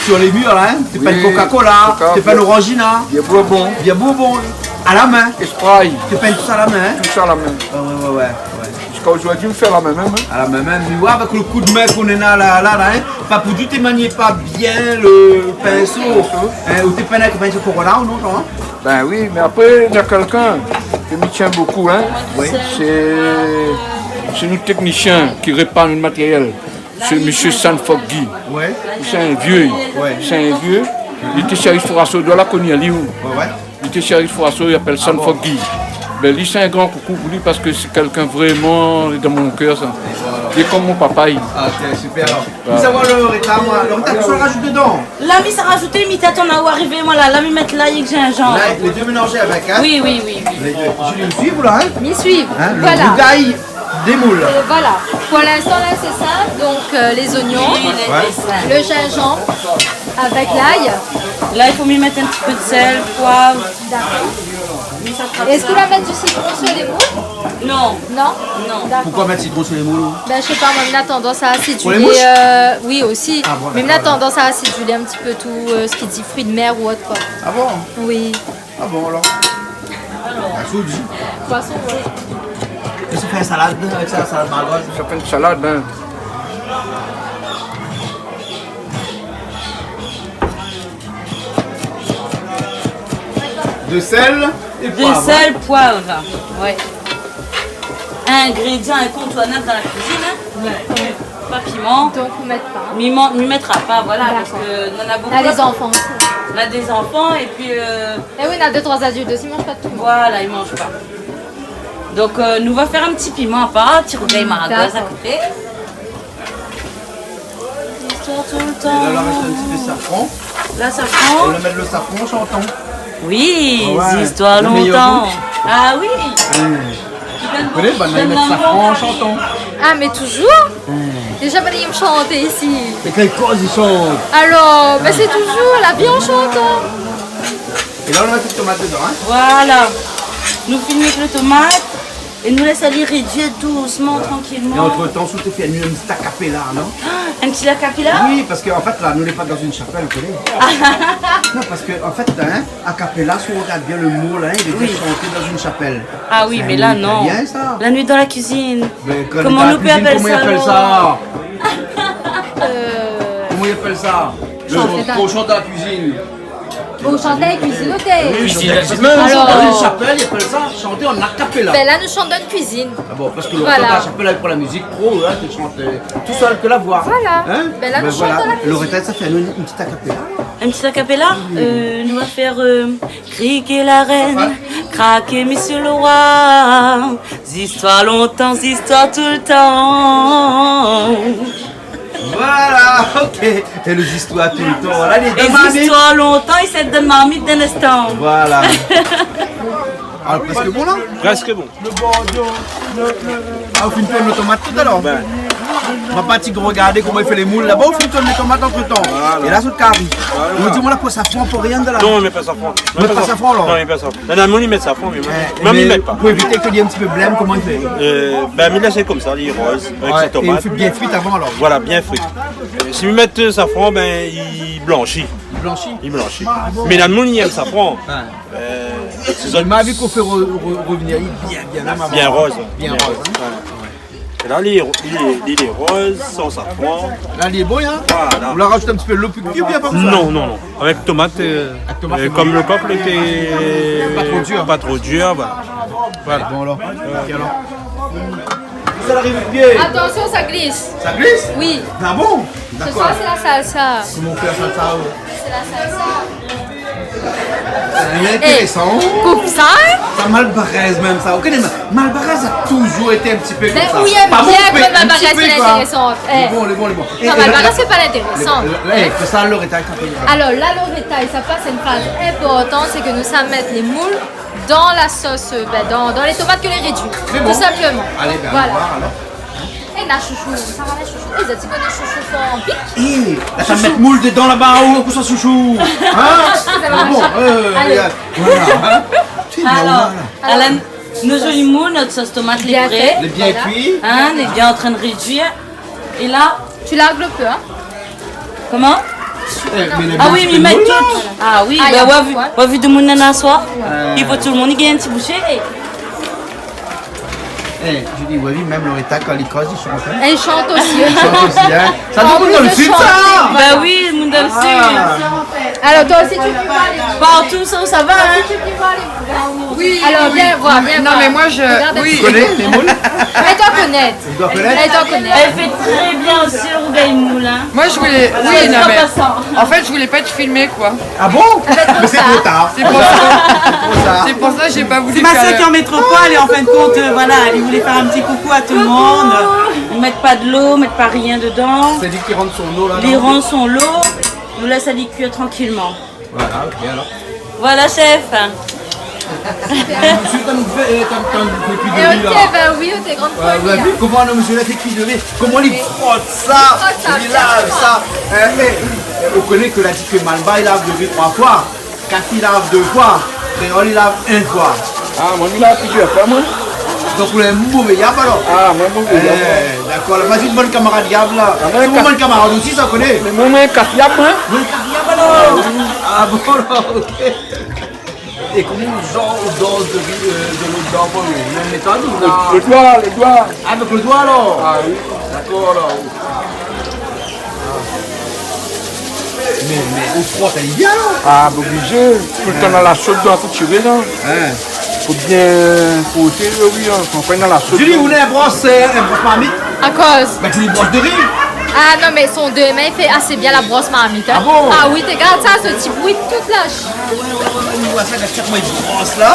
sur les murs, là, hein. Oui, Coca-Cola. Té pinn Coca, té pinn Orangina. Bière Bourbon. Bière Bourbon. À la main. Sprite. Té pinn tout sa à la main, hein. Tout sa à la main. Ouais, ouais, ouais, ouais, ouais. Jusqu'à aujourd'hui, on fait à la main même, hein. À la main même, mais ouais, avec le coup de main qu'on en a là, là, là, hein. Papoudiou, té manié pa bien le pinso. Pinso. Hein, ou té pinn avèk pinso Corona, ou non, non, hein ? Ben oui, mais après, il y a quelqu'un que je tiens beaucoup, hein. Oui. C'est, c'est notre technicien qui répare le matériel. C'est monsieur Sanfok Guy. Ouais. C'est un vieux. Ouais. C'est un vieux. Il était chez Aristoraso, ou doi la koni ali, ou. Ouais, ouais. Li té shérif Fouraso, i apèl Sanfok Guy. Ah bon ? Ben, li, sé in gran koukou pou li parske sé kèlkin vréman, li lé dan mon kèr, sa. Voilà. Li lé konm mon papa, li. Ah, ok, super, alor. Voilà. Fo savoir le réta, moin. Le réta, tout sa, rajout dedan. La, mi sa rajout, mi té atann aou arivé, moin, la. La, mi mèt lay èk zinzanm. Lay, lé dé mélanzé avèk, hein ? Oui, oui, oui, oui. Lé dé. Julie, mi suiv ou la, hein ? Mi suiv. Hein, le rougail des moules. Euh, voilà. Pour l'instant, là, c'est simple. Donc, euh, les oignons, le gingembre avec l'ail. Oui, lé, lé sinp. La, i fo mi mèt in ti pé d'sèl, poiv. D'accord. Est-ce que la mettre du citron sur les moules ? Non. Non ? Non. D'accord. Pourquoi mettre citron sur les moules ? Ben, je sais pas, moi, mi na tendance à aciduler, euh, oui, aussi. Pour les moules ? Ah bon, d'accord. Mais mi na tendance à aciduler un petit peu tout, euh, ce qui dit fruits de mer ou autre, quoi. Ah bon ? Oui. Ah bon, alor ? Poisson, oui. Poisson, oui. Ou sa fé in salad avèk sa, salad margoz. Sa fé in salad, hein. De sel et poivre. De sel, poiv, ouais. Ingrédient incontournable dans la cuisine, hein. Ouais. Pa piman. Donc, ou mèt pa. Mi man-, mi mètra pa, voilà, parske nana bonpé. D'accord. Na les enfants aussi. Na dé zanfan, épi, euh, eh oui, na dé, troi adult osi, i manz pa tout. Voilà, i manz pa. Donk, euh, nou va fé in ti piman apar, ti rougay margoz a koté. Zistoir toultan. É la, la, rès in ti pé safran. La, safran. Nou va mèt lo safran an shantan. Oui, zistoir lontan. Ah ouais, le meilleur goût. Ah oui. Hmm. Ou koné, banna i mèt safran an shantan. Ah, mé touzour ? Hmm. Déza, banna i shant isi. É kan i koz, i shant. Alor, bin, sé touzour la vi an shantan. É la, nou mèt lo tomat dedan, in. Voilà. Nou fini avèk lo tomat é nou lès ali rédui dousman, trankilman. É antretan, si ou té fé in ti a capella, non ? In ti a capella ? Oui, parske an fèt, la, nou lé pa dan in shapèl, ou koné. Non, parske an fèt, in, a capella, si ou rogard bien lo mo, la, in, i vé dir shanté dan in shapèl. Ah oui, mé la, non. Sé in mo italien, sa. La nuit dans la cuisine. Mé kan ou lé dan la kuizine, koman i apèl sa ? Euh, koman i apèl sa ? Lo shanté dan la kuizine. Bon, shanté, kuizine, oté. Oui, shanté, kuizine. Alor, dan in shapèl, i apèl sa shanté an a capella. Bin la, nou shant dan in kuizine. Ah bon, parske lontan, dan la shapèl, lavé pa la mizik pro, in, té shant, euh, tousèl ke la voi. Voilà. In ? Bin la, nou shant dan la kuizine. Loretta, sa fé anou in, in ti a capella. In ti a capella ? Euh, nou va fé, euh, Krik la rèn, krak mésyé lo roi, zistoir lontan, zistoir toultan. Voilà, OK. É lo zistoir toultan, la, lé... É dan marmit. Zistoir lontan, i sort dan marmit dan in instan. Voilà. Alor, prèsk bon, la ? Prèsk bon. Ah, ou fine tourn lo tomat talèr ? Bin. Ma parti rogardé koman i fé lé moul laba, ou fine tourn lo tomat antretan. Voilà. É la, zot kari. Voilà. Ou di amoin la, pou safran, pou rien de la. Non, i mèt pa safran. I mèt pa safran, alor ? Non, i mèt pa safran. Néna moun i mèt safran, mé moin, moin, mi mèt pa. Pou évité ke li lé in ti pé blèm, koman i fé ? Euh, bin, mi lès ali konmsa, li lé roz, avèk son tomat. Ouais, é ou fé bien frit avan, alor. Voilà, bien frit. Euh, si mi mèt, euh, safran, bin, i blanshi. I blanshi ? I blanshi. Ah bon ? Mé néna moun i èm safran. Ouais. Euh, sé zot. Ma vi k'ou fé re-, re-, revenir, li lé bien, bien, bien roz, in. Bien roz, in. Ouais. É la, li lé, li lé, li lé roz, san safran. La, li lé bon, in ? Voilà. Ou la razout in ti pé dolo pou kui, oubien pa bezoin ? Non, non, non. Avèk tomat, euh, avèk tomat, euh, sé bon. Kom lo kok, li lété pa tro dir. Pa tro dir, voilà. Voilà. Bon, alor. OK, alor. Sa i ariv bien. Atansion, sa i glis. Sa i glis ? Oui. Ah bon ? Dakor. Sé sa, sé la salsa. Koman ou fé la salsa, ou ? Sé la salsa. Lé intérésan. Eh, koup sa, in ? Sa, Malbarèz mèm, sa. Ou koné, Malbarèz la touzour été in ti pé konmsa. Bin oui, pa bien, mé in ti pé, Malbarèz, lé intérésan. Lé bon, lé bon, lé bon. Non, Malbarèz, sé pa lintérésan. Lé, lé, lé, sa, Loretta, sa fé. Alor la, Loretta, sa fé in faz inportan, sé ke nou sa mèt lé moul dan la sos, euh, bin, dan, dan lé tomat ke lé rédui, tou sinpleman. Mé bon. Alé, bin, voilà. Alor. Eh, la shoushou, sa va, la shoushou. Eh, zot i koné shoushou san pik. Eh, la, sa mèt moul dedan laba, ou, pou sa, shoushou. In ? Sa va, bon, shoushou. Alé. Euh, voilà, in. Alor, voilà. Alor, nout zoli moul, nout sos tomat, lé pré. Bien fé. Lé bien kui. Voilà. In, lé bien antrin rédui. É la, tu largues le feu, hein ? Koman ? Eh, mé la... Ah oui, mé i mèt tout. Ah oui, bin, ou la vi, ou la vi demoun néna swa. Euh. I fo tout lo moun i gingn in ti boushé. Eh, mi di, ou la vi, mèm Loretta, kan li koz, li shant, in. Èl i shant osi. Èl i shant osi, in. Sa, tout lo moun dan lo sid, sa. Bin oui, lo moun dan lo sid. Ah. Alor, toi aussi, tu fumes pas les... Partou sa ou sa va, in. Toi aussi, tu fumes pas les... Oui, oui. Alors, viens voir, viens voir. Non, mais moi, je... Regarde un petit peu. Ou koné lé moul ? Fais-toi connaître. Ou doi konèt. Fais-toi connaître. Èl i fé tré bien osi lo rougay moul, in. Moi, je voulais... Oui, non, mais en fait, je voulais pas être filmée, quoi. Ah bon ? Mé sé tro tar. C'est pour ça. Tro tar. C'est pour ça que j'ai pas voulu faire le... Sé ma sèr ki lé an métropol é an fin de kont, euh, voilà, èl i voulé fé in ti koukou a tout lo moun. Coucou. I mèt pa dolo, i mèt pa rien dedan. Sé li ki rann son lo, la, non ? Li rann son lo. Nou lès ali kui trankilman. Voilà, OK, alor. Voilà, chef. Mésyé, kan ou fé, euh, kan, kan ou fé kui do ri, la. Eh, OK, bin oui, ou té grann... Ouais, ou la vi koman lo mésyé la fé kui do ri, koman li frot sa, li lav sa. Li frot sa bien. In, mé, euh, ou koné ke la di ke Malbar i lav do ri troi foi. Kati i lav dé foi. Kréol i lav in foi. Ah, moin, mi lav plizièr foi, moin. Donk, ou lé in mové yab, alor ? Ah, moin, mové yab, moin. Eh, dakor. La, vas-y, bann kamarad yab, la. Ah, moin, sé bann kamarad osi, sa, ou koné. Mé moin, moin, kas yab, moin. Moin, kas yab, alor. Ah bon, alor, OK. É koman ou, zanr, ou doi do ri, euh, dolo dedan, ou mèt lo métod, ou la... Lo, lo doi, lo doi. Ah, avèk lo doi, alor ? Ah oui. Dakor, alor. Mé, mé, ou frot ali bien, la ? Ah, oblizé. Toultan dan la sod, dan la foutiré, la. In. Fo bien froté, oui, in. Kan ou lé dan la sod, Julie, la. Ou néna in bros, euh, in bros marmit ? Akoz ? Bin, ou di bros do ri. Ah non, mé son dé min i fé asé bien la bros marmit, in. Ah bon ? Ah oui, té gard sa, se ti bri tout la. Ah ouais, ouais, ouais, ouais, mi voi sa, gard koman li bros la.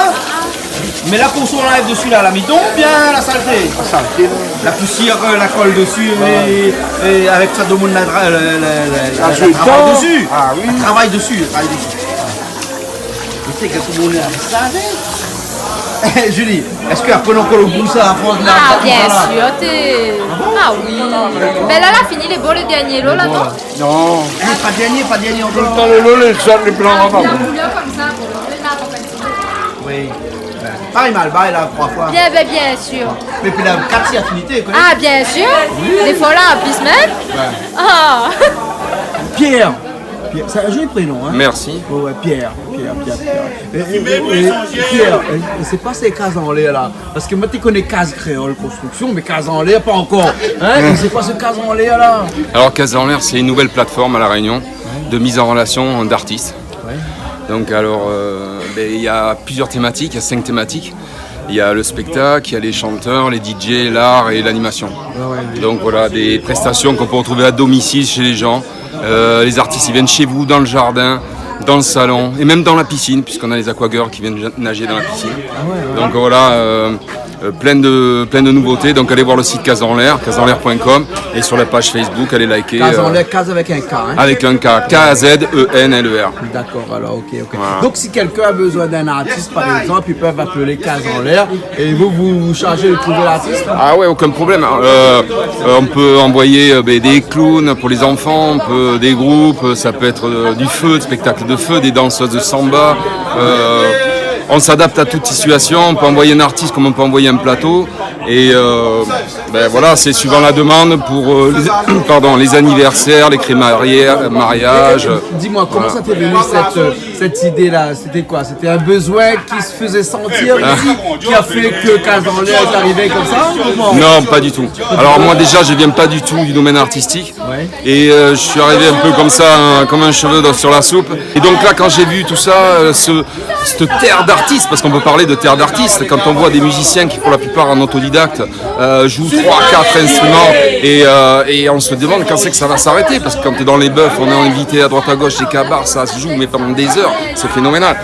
Mé la, kosa ou anlèv dési la, lamiton oubien la salté ? La salté, la. La pousièr, euh, la kol dési, é, é avèk sa, domoun la, la, la, la, la, la travay dési. Ah oui. La travay dési, la travay dési. Mé sé ke tout moun la sa, hein ? Julie, èske apré nou ankor lo gou sa, a fors la... Ah, bien sir, té... Ah bon ? Ah oui. Bin la, la fini, lé bon, lo dernié lo la, non ? Non. Eh, pa dernié, pa dernié ankor. Toultan lo, lo, lé zone, lé blan, ah, la, la koulèr konmsa, bon, lé la, konmsa. Oui. Bin, pa mal, bin, la, troi foi. Bien, bin, bien sir. Mé pi la, kat, sé affinité, koi. Ah, bien sir. Oui. Défoi la, an plis mèm. Ouais. Ah. Pierre. Pierre, sé in zoli prénom, hein ? Merci. Ouais, ouais, Pierre, Pierre, Pierre, Pierre. É, é, é, é, Pierre, é, é sé pa sé kaz anlèr la ? Parske moin té koné Kaz Kréol Konstriksion, mé kaz anlèr, pa ankor. Hein ? É sé koi sé kaz anlèr la ? Alors, Kaz Anlèr, c'est une nouvelle plateforme à La Réunion de mise en relation d'artistes. Ouais. Donc, alors, euh, ben, il y a plusieurs thématiques, il y a cinq thématiques. Il y a le spectacle, il y a les chanteurs, les D J, l'art et l'animation. Ouais, ouais, ouais. Donc voilà, des prestations qu'on peut retrouver à domicile chez les gens. Euh, les artistes, ils viennent chez vous, dans le jardin, dans le salon et même dans la piscine, puisqu'on a les aquagirls qui viennent ja-, nager dans la piscine. Ah ouais, ouais. Donc voilà, euh, euh, plein de, plein de nouveautés. Donc allez voir le site Kaz Anlèr, kaz anlèr point com, et sur la page Facebook, allez liker, euh, Kaz Anlèr, Kaz avec un K, hein ? Avec un K, K A Z E N L E R. D'accord, alors, ok, ok. Voilà. Donc, si quelqu'un a besoin d'un artiste, par exemple, ils peuvent appeler Kaz Anlèr et vous, vous vous chargez de trouver l'artiste ? Ah ouais, aucun problème. Euh, euh, on peut envoyer, euh, ben, des clowns pour les enfants, on peut, des groupes, euh, ça peut être, euh, du feu, des spectacles de feu, des danseuses de samba. Euh, on s'adapte à toute situation. On peut envoyer un artiste comme on peut envoyer un plateau. Et, euh, ben voilà, c'est suivant la demande pour, euh, les, pardon, les anniversaires, les cré-mariages, euh, mariages. Dis-moi, comment ça t'est venu, cette, euh, cette idée-là ? C'était quoi ? C'était un besoin qui se faisait sentir ici, qui a fait que Kaz Anlèr est arrivé comme ça, ou comment ? Non, pas du tout. Alors moi, déjà, je viens pas du tout du domaine artistique. Ouais. Et, euh, je suis arrivé un peu comme ça, hein, comme un cheveu dans, sur la soupe. Et donc là, quand j'ai vu tout ça, euh, ce, cette terre d'artistes, parce qu'on peut parler de terre d'artistes, quand on voit des musiciens qui, pour la plupart, en autodidacte, euh, jouent trois, quatre instruments, et, euh, et on se demande quand c'est que ça va s'arrêter, parce que quand t'es dans les bœufs, on est invité à droite à gauche, les kabar, ça se joue, mais pendant des heures, c'est phénoménal.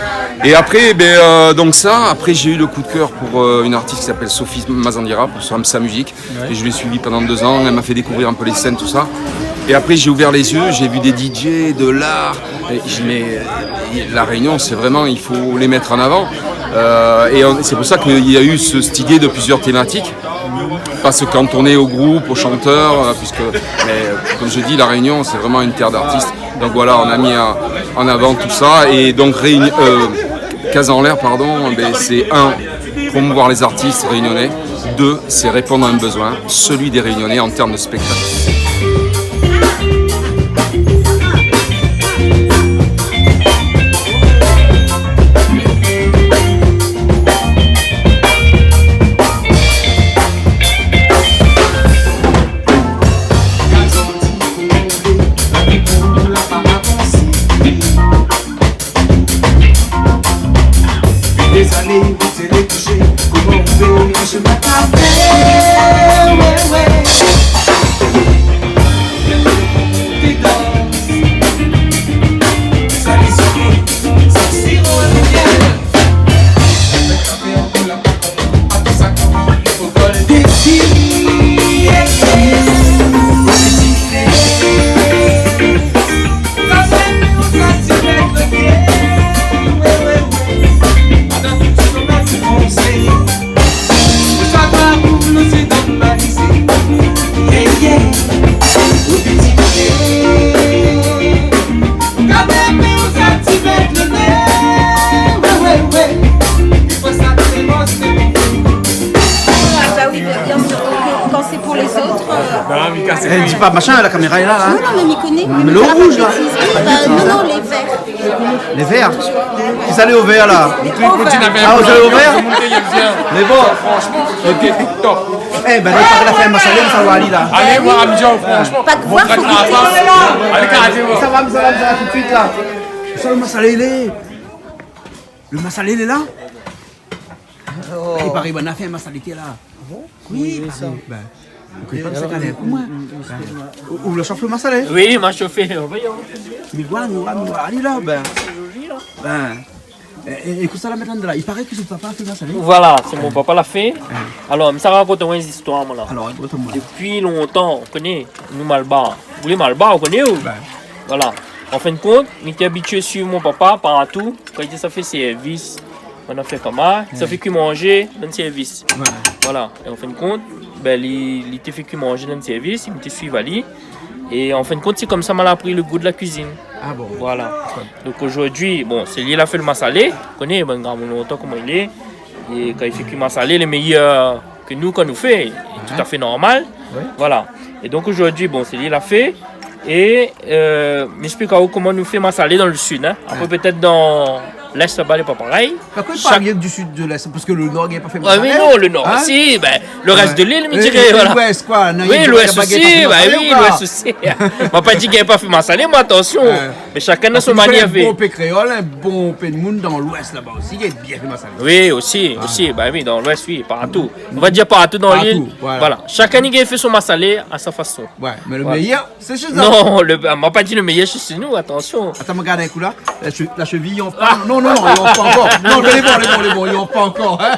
Et après, ben, euh, donc ça, après, j'ai eu le coup de cœur pour, euh, une artiste qui s'appelle Sophie Mazandira, pour sa, sa musique. Ouais. Et je l'ai suivie pendant deux ans, elle m'a fait découvrir un peu les scènes, tout ça. Et après, j'ai ouvert les yeux, j'ai vu des D J, de l'art. Et je dis, mais, euh, La Réunion, c'est vraiment, il faut les mettre en avant. Euh, et on, c'est pour ça qu'il y a eu ce, cette idée de plusieurs thématiques. Pas se cantonner au groupe, aux chanteurs, euh, puisque, mais, euh, comme je dis, La Réunion, c'est vraiment une terre d'artistes. Donc voilà, on a mis en, en avant tout ça. Et donc, Réuni-, euh, Kaz Anlèr, pardon, ben, c'est un, promouvoir les artistes réunionnais. Deux, c'est répondre à un besoin, celui des Réunionnais en termes de spectacle. Dé zané, ou sé lé koushé, koman ou fé, koshé ma kafé, wé, wé. Ti dans, sa lé siké, sa siro lé mièl. Avèk kafé an boul, an pa koman, an pa sa koman, o bol dé ti, yeah, yeah. Ah bah oui, bien sûr. Donc, euh, quand c'est pour les autres, euh, eh, di pa machin, la kaméra lé la, hein. Non, non, mé mi koné. Mé lo rouz, la. Bah, non, non, lé vèr. Lé vèr. Kisa lé o vèr, la ? Ah, ou lé o vèr ? Lé bon. Franchement, ok, top. Eh ben, la, la fé in masalé, sa va alé, la. Alé voir, ami, franchement. Pa de voir, fo goûter. Alé, karéman. Sa va, sa va, sa va tout de suite, la. Sa, lo masalé, lé... Lo masalé lé la ? Oh. I paré, banna la fé in masalé la. Ah bon ? Oui, oui, paré. Ben, ou koné pa sa, pou moin. Ben, ou, ou la shof lo masalé ? Oui, ma shofé, voyons. Mé voilà, mé voilà, mé voilà, alé la, ben. Ben. É, é, é kosa la mèt andan la ? I paré ke son papa la fé sa, oui. Voilà, sé mon papa la fé. Alor, mi sa rakont aou in zistoir, moin, la. Alor, rakont amoin. Dopi lontan, ou koné, nou malbar. Ou lé malbar, ou koné, ou ? Bin. Voilà. An fin de kont, mi té abitié suiv mon papa partou. Kan li té sa fé sèrvis, moin la fé koman, sa fé kui manzé, dann sèrvis. Voilà. Voilà. É an fin de kont, bin, li, li té fé kui manzé dann sèrvis, mi té suiv ali. É an fin de kont, sé konmsa ma la apri le gou de la kuizine. Ah bon ? Voilà. Donk zordi, bon, sé li la fé le masalé. Ou koné, bin, gramoun lontan koman i lé. É kan i fé kui masalé, lé méyèr ke nou, kan nou fé, lé toutafé normal. Oui. Voilà. É donk zordi, bon, sé li la fé. É, euh, mi ésplik aou koman nou fé masalé dan le sid, in. Apré, pétèt dan lès laba, lé pa parèy. Pourquoi il parle du sud, de l'est ? Parce que le nord, il n'y a pas fait masalé. Ah oui, non, le nord aussi, ben, le reste de l'île, mi diré, voilà. L'ouest, quoi. Non, il y a pas fait masalé, ou quoi ? Oui, l'ouest aussi, ben oui, l'ouest aussi. Ma pa di ke la pa fé masalé, moin, atansion. Mé shakinn na son manièr. Parce que mi koné in bonpé kréol, in bonpé de moun dan l'ouest laba osi, i gingn bien fé masalé. Oui, osi, osi, ben oui, dan l'ouest, oui, partou. Nou va dir partou dan l'île. Partou, voilà. Voilà. Shakinn i gingn fé son masalé a sa fason. Ouais, mé le méyèr, sé shé zot. Non, le, ma pa di le méyèr, sé shé nou, atansion. Atann, mi gard in kou la. La che-, la sheviy, i onf pa. Non, non, non, i onf pa ankor. Non, mé lé bon, lé bon, lé bon, i onf pa ankor, in.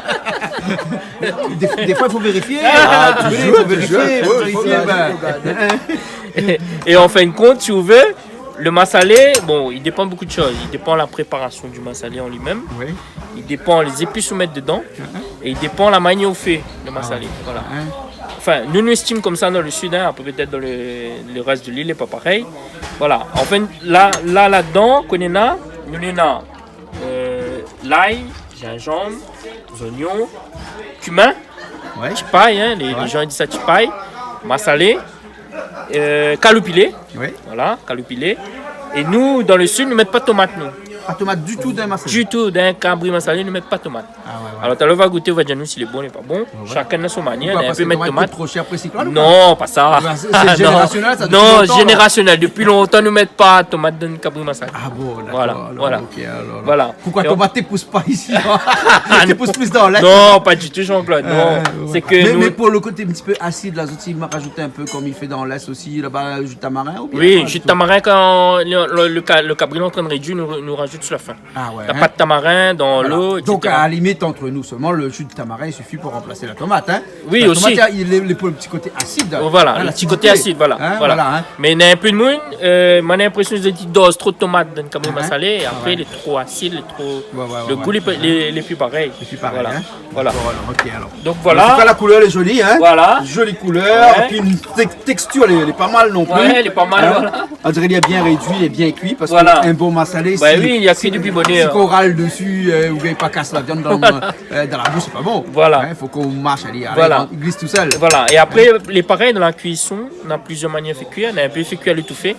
Dé, défoi, i fo vérifié. Ah, toultan, toultan, ouais, i fo vérifié, bin. É an fin de kont, si ou vé, le masalé, bon, i dépan bonpé de shoz. I dépan la préparasion du masalé an li mèm. Oui. I dépan lé zépis ou mèt dedan. É i dépan la manièr ou fé le masalé. Ah ouais. Voilà. Anfin, nou, nou éstim konmsa dan le sid, in, apré pétèt dan le, le rès de l'île, lé pa parèy. Voilà. Anfin, la, la, ladan, kosa nou néna, nou néna, euh, lay, zinzanm, zoignon, kumin, tipay, in, lé, lé zan i di sa tipay, masalé, euh, kaloupilé. Oui. Voilà, kaloupilé. É nou, dan le sid, nou mèt pa tomat, nou. Pa tomat ditou dan masalé. Ditou, dan kabri masalé, nou mèt pa tomat. Ah ouais, ouais. Alor, talèr ou va gouté, ou va dir anou si lé bon, lé pa bon. Ouais, ouais. Shakinn na son manièr, na in pé mèt tomat. Pourquoi ? Parce que tomat i kout shèr apré, sé koi, ou ? Non, pa sa. Ah, sé, sé zénérasionnèl, sa, dopi lontan, la. Non, zénérasionnèl. Dopi lontan, nou mèt pa tomat dan kabri masalé. Ah bon, dakor. Voilà, alor, voilà. Ok, alor, alor. Voilà. Pourquoi tomat i pous pa isi, in ? I pous plis dan l'est. Non, pa ditou, Jean-Claude, non. Euh, ouais. Sé ke nou... Mé, mé pou le koté in ti pé asid, la, zot i rajout in pé konm i fé dan l'est osi, laba, ju de tamarin, oubien... Oui, ju de tamarin, kan le, le, le ka-, le kabri lé antrin rédui, nou, nou rajout su la fin. Ah ouais, in. La pat tamarin dan lo, et cetera. Voilà. Donk, a la limit, ant nou, solman le ju de tamarin i sifi pou ranplas la tomat, in. Oui, osi. La tomat, i, lé, lé pou le ti koté asid. Oh, voilà, le ti koté asid, voilà, voilà. Mé na in pé de moun, euh, moin na linprésion zot i doz tro tomat dan kabri masalé, é apré, lé tro asid, lé tro, le gou, lé, lé, lé pi parèy. Lé pi parèy, in. Voilà. Voilà. Dakor, alor, ok, alor. Donk, voilà. An tou ka, la koulèr lé zoli, in. Voilà. Zoli koulèr, épi in tèk-, tékstir, lé, lé pa mal non pli. Ouais, lé pa mal, voilà. On diré li lé bien rédui, li lé bien kui, parske in bon masalé, si, si ou ral desi, euh, ou gingn pa kas la viann dan, euh, dan la boush, sé pa bon. Voilà. In, fo ou mash, alé, i glis tousèl. Voilà. É apré, lé parèy dan la kuison, na plizièr manièr fé kuir. Na in pé fé kuir a l'étouffée,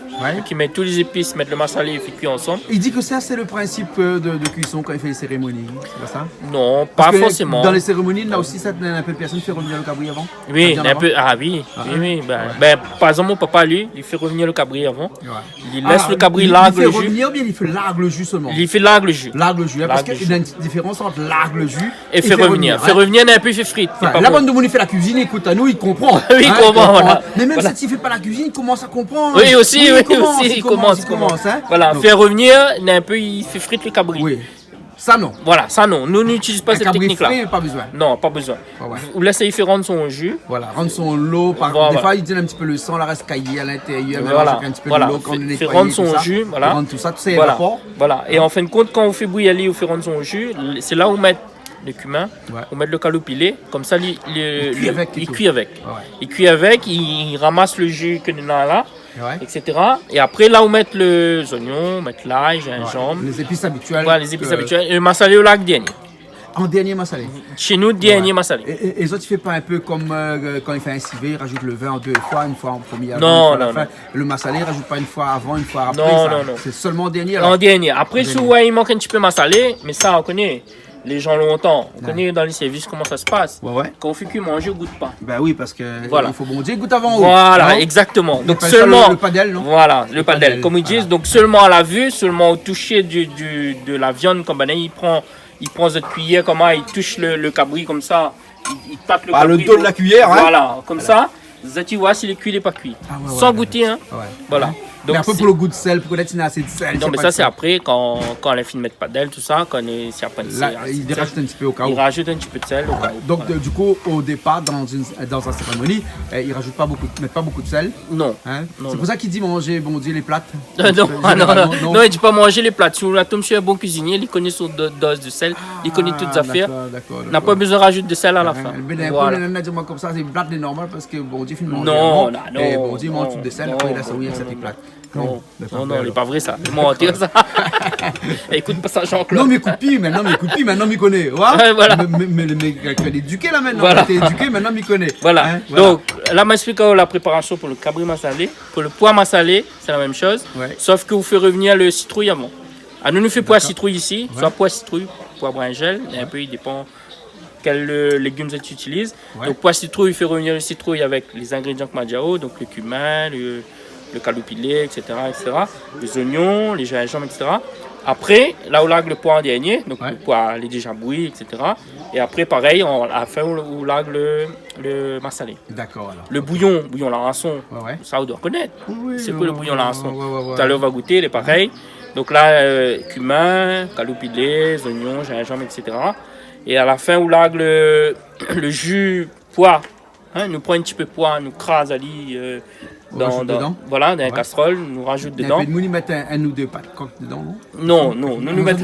ki mèt tout lé zépis, mèt le masalé, fé kuir ansanm. I di ke sa, sé le prinsip, euh, de, de kuison kan i fé lé sérémoni, sé pa sa ? Non, pa forséman. Parske dan lé sérémoni, na osi sa, na in pé de pèrsone i fé revnir le kabri avan. Oui, na in pé, ah oui, oui, oui, bin, par égzanp, mon papa, li, li fé revnir le kabri avan. Ouais. Li lès le kabri larg le ju. Ah, li, li fé revnir oubien li fé larg le ju solman ? Li fé larg le ju. Larg le ju, in, parske na in ti diférans ant larg le ju é fé revnir. Fé revnir, in. Fé revnir, na in pé fé frit. Anfin, la bann demoun i fé la kuizine, i ékout anou, i konpran. Oui, i konpran, voilà. Mé mèm sak i fé pa la kuizine, i komans a konpran. Oui, osi, oui, osi, i komans, i komans, in. Voilà, fé revnir, na in pé, i fé frit le kabri. Oui. Sa non. Voilà, sa non. Nou, nou itiliz pa sèt téknik la. In kabri fré, pa bezoin. Non, pa bezoin. Ouais, ouais. Ou lès ali fé rann son ju. Voilà, rann son lo, par, défoi, i di in ti pé le san la rès kayé a lintérièr, mélanz avèk in ti pé de lo, kan ou nétoy tousa, i rann tousa, tousa i évapor. Voilà. É an fin de kont, kan ou fé bouyi ali, ou fé rann son ju, sé la ou mèt le kumin, ou mèt le kaloupilé, konmsa li, li, li kui avèk. Ouais, ouais. Li kui avèk, li, li ramas le ju ke nou néna la. Ouais. Et cetera. É apré, la ou mèt le zoignon, ou mèt lay, zinzanm. Ouais. Lé zépis abitièl. Voilà, lé zépis abitièl. É le masalé, ou larg dèrnié. An dèrnié masalé. Shé nou, dèrnié masalé. É, é, é zot i fé pa in pé konm, euh, kan i fé in sivé, i rajout le vin an dé foi, in foi an promié avan, in foi a la fin. Non, non, non. Le masalé, i rajout pa in foi avan, in foi apré, sa. Non, non, non. Sé solman an dèrnié, alor. An dèrnié. Apré, si ou oi i mank in ti pé masalé, mé sa, ou koné, lé jan lontan, ou koné dan lé sèrvis koman sa i spas. Ouais, ouais. Kan ou fé kui manzé, ou gout pa. Bin oui, parske i fo Bondié i gout avan ou, non ? Voilà, égzaktoman. Donk solman, i apèl sa le, le padèl, non ? Voilà, le padèl, konm i di. Voilà. Donk solman a la vi, solman o toushé du, du, de la viann, konm banna i pran, i pran zot kuiyèr, koman i toush le, le kabri konmsa, i, i tat le kabri. Par le do de la kuiyèr, in ? Voilà, konmsa. Zot i oi si lé kui, lé pa kui. Ah ouais, ouais, ouais. San gouté, in. Ouais. Voilà. Donk, mé apré, sé pou lo gou d'sèl, pou konèt si néna asé d'sèl, non, sé mé pa sa, sé d'sèl. Apré, kan, kan la fine mèt pa d'sèl, tousa, kan, euh, si la pa d'sèl, la, i rajout in ti pé o ka ou. I rajout in ti pé d'sèl o ka ou. Donk, euh, du kou, o dépar, dan in, dan in sérémoni, euh, i rajout pa bonpé, i mèt pa bonpé d'sèl. Non. Hein ? Non, non. Sé pou sa i di manzé Bondié lé plat. Euh, non, ah, non, non, non, non, i di pa manzé lé plat. Si ou la tonm si in bon kuizinié, li koné son do-, doz de sèl, li koné tout zafèr. Ah, dakor, dakor, dakor. Na pa bezoin rajout de sèl a la fin. Hein, bin, voilà. Bin, la di amoin konmsa, sé plat lé normal parske Bondié fine manzé avan. Non, non, é Bondié i manz tout de sèl, non, apré, la, sa, oui, non, sa, non, lé plat. Non, non, non, lé pa vré, sa. Sé mantèr, sa. Ékout pa sa, Jean-Claude. Non, mé ékout pi, mintnan, mé ékout pi, mintnan, mi koné. Ouais, voilà. Mé, mé, mé, mé, lé édiké, la, mintnan. Voilà. Lé édiké, mintnan, mi koné. Voilà. Hein, voilà. Donk, la, ma èksplik aou la préparasion pou lo kabri masalé. Pou lo poi masalé, sé la mèm shoz. Ouais. Sof ke ou fé revnir lo sitrouy avan. Anou, nou fé poi sitrouy isi, soi poi sitrouy, poi brinzèl, é apré, i dépan kèl, euh, légim zot i itiliz. Ouais. Donk, poi sitrouy, i fé revnir lo sitrouy avèk lé zingrédian ke ma di aou, donk lo kimin, lo, lo kaloupilé, et cetera, et cetera. Lé zoignon, lé zinzanm, et cetera. Apré, la ou larg lo poi an dèrnié, donk lo poi lé déza boui, et cetera. É apré, parèy, an, a la fin, ou, ou larg lo, lo masalé. Dakor, alor. Lo bouyon, bouyon larason, sa ou doi konèt. Oui, oui, sé koi lo bouyon larason ? Ouais, ouais, ouais. Talèr, ou va gouté, lé parèy. Donk la, euh, kimin, kaloupilé, zoignon, zinzanm, et cetera. É a la fin, ou larg lo, lo ji poi, hein, nou pran in ti pé poi, nou kraz ali, euh, dan, dan, voilà, dan in kastrol, nou rajout dedan. Mé apré, nou, i mèt in, in ou dé pat kok dedan, non ? Non, non, nou, nou mèt,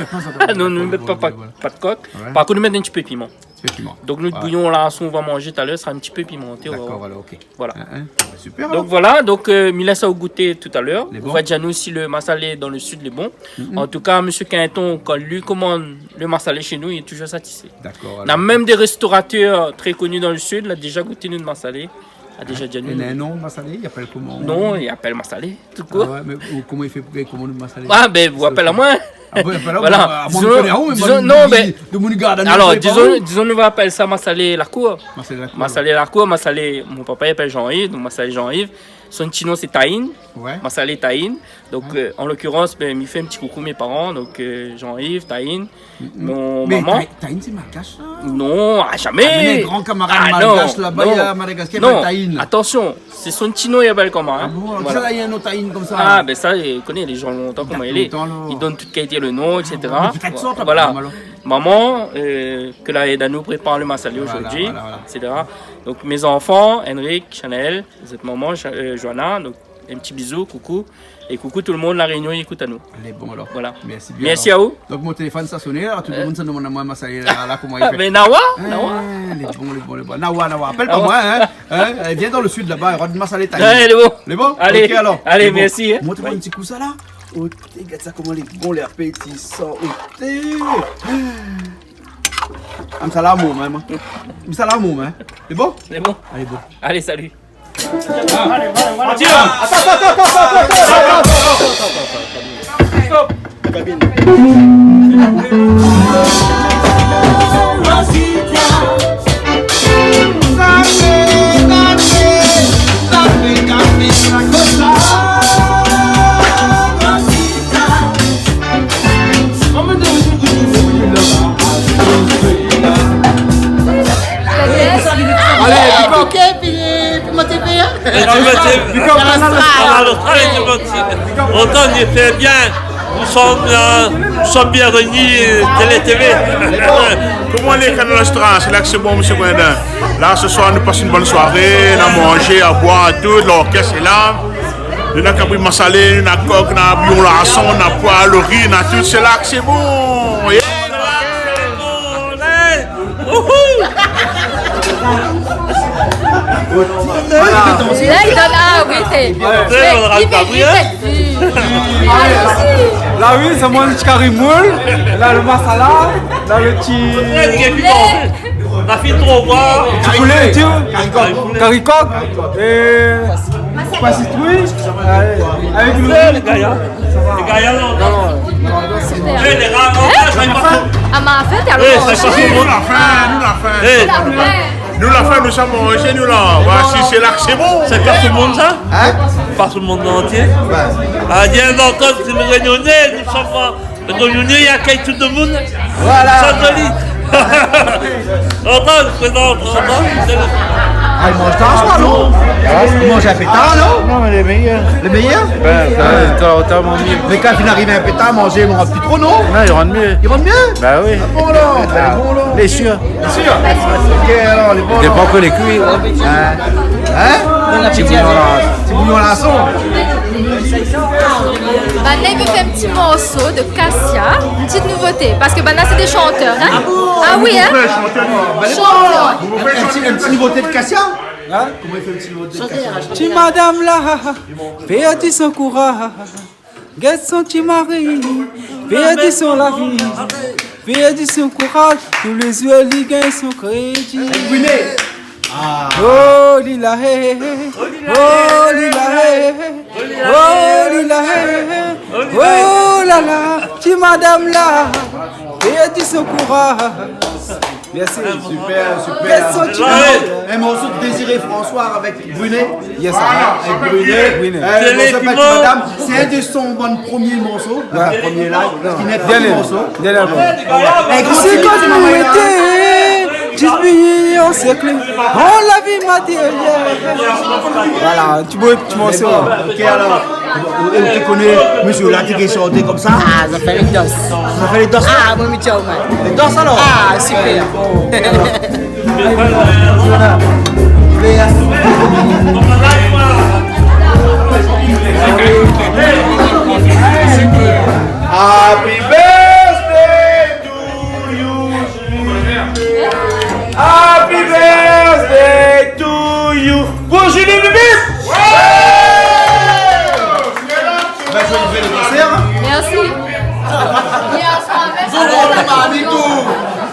non, nou mèt pa pat, pat kok. Ouais. Par kont, nou mèt in ti pé piman. Ti pé piman. Donk, nout bouyon la, si ou va manzé talèr, sra in ti pé pimanté, ou va voir. Dakor, alor, OK. Voilà. Hein, hein. Super, alor. Donk, voilà, donk, euh, mi lès aou gouté talèr. Lé bon. Ou va di anou si lo masalé dan lo sid lé bon. An tou ka, mésyé Quinton, kan li komann lo masalé shé nou, li lé touzour satisfé. Dakor, alor. Na mèm dé réstoratèr trè koni dan lo sid, la déza gouté nout masalé. La déza di anou. Néna in non, masalé, i apèl koman ? Non, i apèl masalé. Tout kour. Ah ouais, mé ou, koman i fé pou komann masalé ? Ah, bin, ou apèl amoin. Ah bon, i apèl amoin. Voilà. Ah, moin, mi koné, ah, mé dizon, moin, non, mi di, mé, de mon gard, alor, dizon, dizon, nou va apèl sa masalé la kour. Masalé la kour. Masalé la kour, masalé, mon papa i apèl Jean-Yves, donk masalé Jean-Yves. Son ti non, sé Taïn. Ouais. Masalé Taïn. Donk, euh, an lokirans, bin, mi fé in ti koukou mé paran, donk, euh, Jean-Yves, Taïn, mon momon. Mé Taï-, Taïn, sé malgash, sa ? Non, ah, zamé. Ah, mé in gran kamarad malgash laba, non, Madagascar, i apèl Taïn. Atansion, sé son ti non, i apèl koman, hein. Ah bon ? Voilà. Sa la, néna in non Taïn konmsa ? Ah, bin sa, euh, ou koné, lé jan lontan, koman i lé. Lontan, alor. I donn tout kalité lo non, et cetera. Ah, mé pétèt sa, voilà. Momon, euh, ke la èd anou prépar lo masalé zordi, et cetera. Voilà, voilà, voilà. Donk, mé zanfan, Henrik, Chanel, zot momon, Cha-, euh, Joanna, donk, in ti bizou, koukou. É koukou tout lo moun La Rényon i ékout anou. Lé bon, alor. Voilà. Mèrsi bien, alor. Mèrsi aou. Donk, mon téléfone, sa la soné, la. Tout lo moun sa demann amoin masalé la, la, koman i fé. Ah, mé Nawa, Nawa. Lé bon, lé bon, lé bon. Nawa, Nawa. Apèl pa moin, hein. Hein, vien dan lo sid laba, rod masalé Taïn. Ouais, lé bon. Lé bon ? Alé, OK, alor. Alé, mèrsi, hein. Mont amoin in ti kou sa la. Oté, gard sa koman lé bon, lé apétisan. Oté. Ah, mé sa la, momon, hein, moin. Mé sa la, momon, hein. Lé bon ? Lé bon. Alé, bon. Alé, salu. Atann, atann, atann. Stop. Alé, big up. OK, pi, pi mon T V, hein. Et tu vois, c'est, Big up, Kanal Austral. Kanal Austral, et tu vois, c'est, Antoine, il fait bien. Nous sommes, euh, nous sommes bienvenus, euh, Télé T V. Koman lé Kanal Austral ? Sé la ke sé bon, mésyé Gwendin. La, se soir, nou pass in bone soiré, nou la manzé, la boir, tout, lorkès lé la. Nou na kabri masalé, nou na kok, nou na bouyon larson, nou na poi, lo ri, nou na tout. Sé la ke sé bon. Yeah. Wouhou. Voilà. La, li donn, ah oui, sé, ouais, mé on rajoute li, après, li, hein. La, oui, sé mon ti kari moul. La, lo masala. La, lo ti, la fine tro, ti poulé, ti kari kok. Kari kok. É Poi sitrouy, euh, avèk lo... Lé gayar. Lé gayar, non. Non, non, non, non. Super. Eh, lé rar, non, sa, sa, sa. Ah, mé an fèt, alor, nou la fine, nou la fine. Eh. Nou la fine. Nou la fine, nou sa manzé, nou la. Voilà, si sé la ke sé bon. Sé pa tout lo moun, sa ? Hein ? Pa tout lo moun antié. Ouais. Ah, bien, non, kan sé lé Rényoné, nou sa pa Donk, nou, nou akèy tout lo moun. Voilà. Sa zoli. Antoine, prézant, Antoine. Ah, i manz tar, sa, non ? I manz in pé tar, non ? Non, mé lé méyèr. Lé méyèr ? Bin, sa, sa, sa, mon myé. Mé kan i ariv in pé tar, manzé, i manz pi tro, non ? Non, i rann myé. I rann myé ? Ba oui. Ah bon, la ? Ah. Lé bon, la. Lé sir. Sir ? Ok, alor, lé bon, la. Lé pankor kui, in. In ? In ? Ti bouyon la. Ti bouyon la son. Banna i vé fé in ti morso de Kassia, in ti nouvoté, parske banna sé dé shantèr, in ? Ah bon ? Ah oui, in ? Shantèr. Shantèr. In ti, in ti nouvoté de Kassia ? In ? Koman i fé in ti nouvoté de Kassia ? Ti madam la pèrdi son kouraz, gèt son ti mari, pèrdi son lavi, pèrdi son kouraz, tou lé zour li gingn son krédi. Avèk Brunet. Ah. Oh lila hé, oh lila hé, oh lila hé, oh la la, ti madam la pèrdi son kouraz. Mèrsi. Super, super. Kèl son ti... In morso de Désiré François avèk Brunet. Yes, sir. Voilà, avèk Brunet. Brunet. Euh, sé morso Ti madam, sé inn de son bann promié morso. Anfin, promié live, in promié morso. Dèrnié album. Avèk... Sé kan nou lété, ti biyé an sèrk, an lavi matéryèl. Voilà, in ti bo, ti morso. Ok, alor, ou, ou té koné, mésyé, la, té ké shanté konmsa. Ah, sa fé lé dans. Sa fé lé dans, in ? Ah, moin, mi tienbo, moin. Lé dans, alor ? Ah, super. Bon, ok, alor. Happy birthday to you. Happy birthday to you. Pou Julie Bibip. Ouais. Bin, joyeux anniversaire. Mèrsi. Bonjour, Mamito.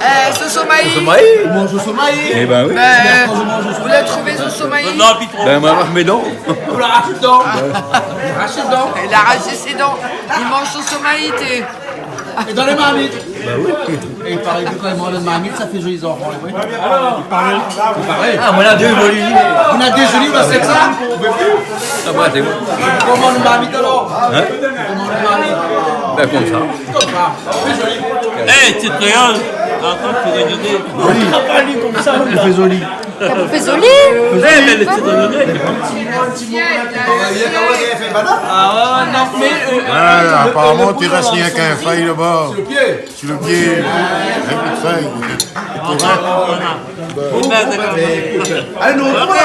Euh, soso maï. Soso maï. Ou manz soso maï ? Eh ben oui. Ben, ou la trouvé soso maï ? Non, pi tro. Ben, moin, mi mèt dan. Ou la rash dan. Rash dan. Li la rash son dan. Li manz soso maï, té. É dan lé marmit. Ba oui. É i paré ke kan i manz dan marmit, sa fé zoli zanfan, oui. I paré. I paré. Ah, moin la dé zoli. Ou na dé zoli, ou la sèt sa. Ah, moin, sé bon. Koman, marmit, alor ? In ? Koman, marmit ? Ben, konmsa. Konmsa. Fé zoli. Eh, ti kréol. Atann, ti kréol. Oui. Konmsa. Li fé zoli. Sa pou fé zoli. Eh, mé lé ti kréol. Ah ouais, non, mé, euh, ah, aparaman, i rès rienk in fèy laba. Sur le pied. Sur le pied. Avèk in fèy. Korèk. Bon, ben, dakor. Allez, nou artrouv. Ok.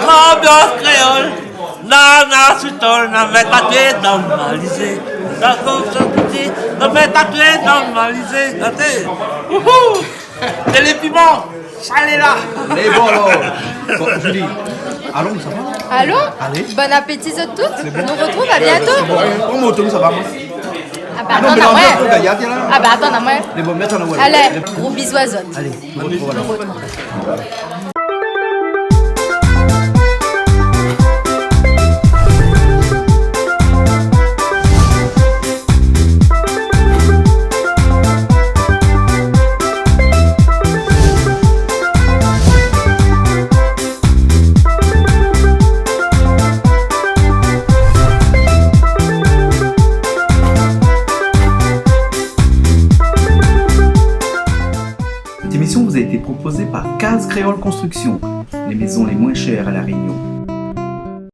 Anbians kréol. Nana sou tol, na mèt atwé dan malizé. Dakor, sa ti di, na mèt atwé dan malizé. Atann. Wouhou. Sé lé piman, salé la. Lé bon, alor. Bon, Julie, alon, sa va ? Alon ? Allez. Bon appétit zot tout. Nou artrouv, à bientôt. Bon, pran mon moto, sa va, moin. Ah bah, atann, amoin. Ah bah, atann, amoin. Lé bon, mèt an amoin. Allez, gro bizou azot. Allez, nou artrouv, alor. Cette émission vous a été proposée par Case Créole Construction, les maisons les moins chères à La Réunion.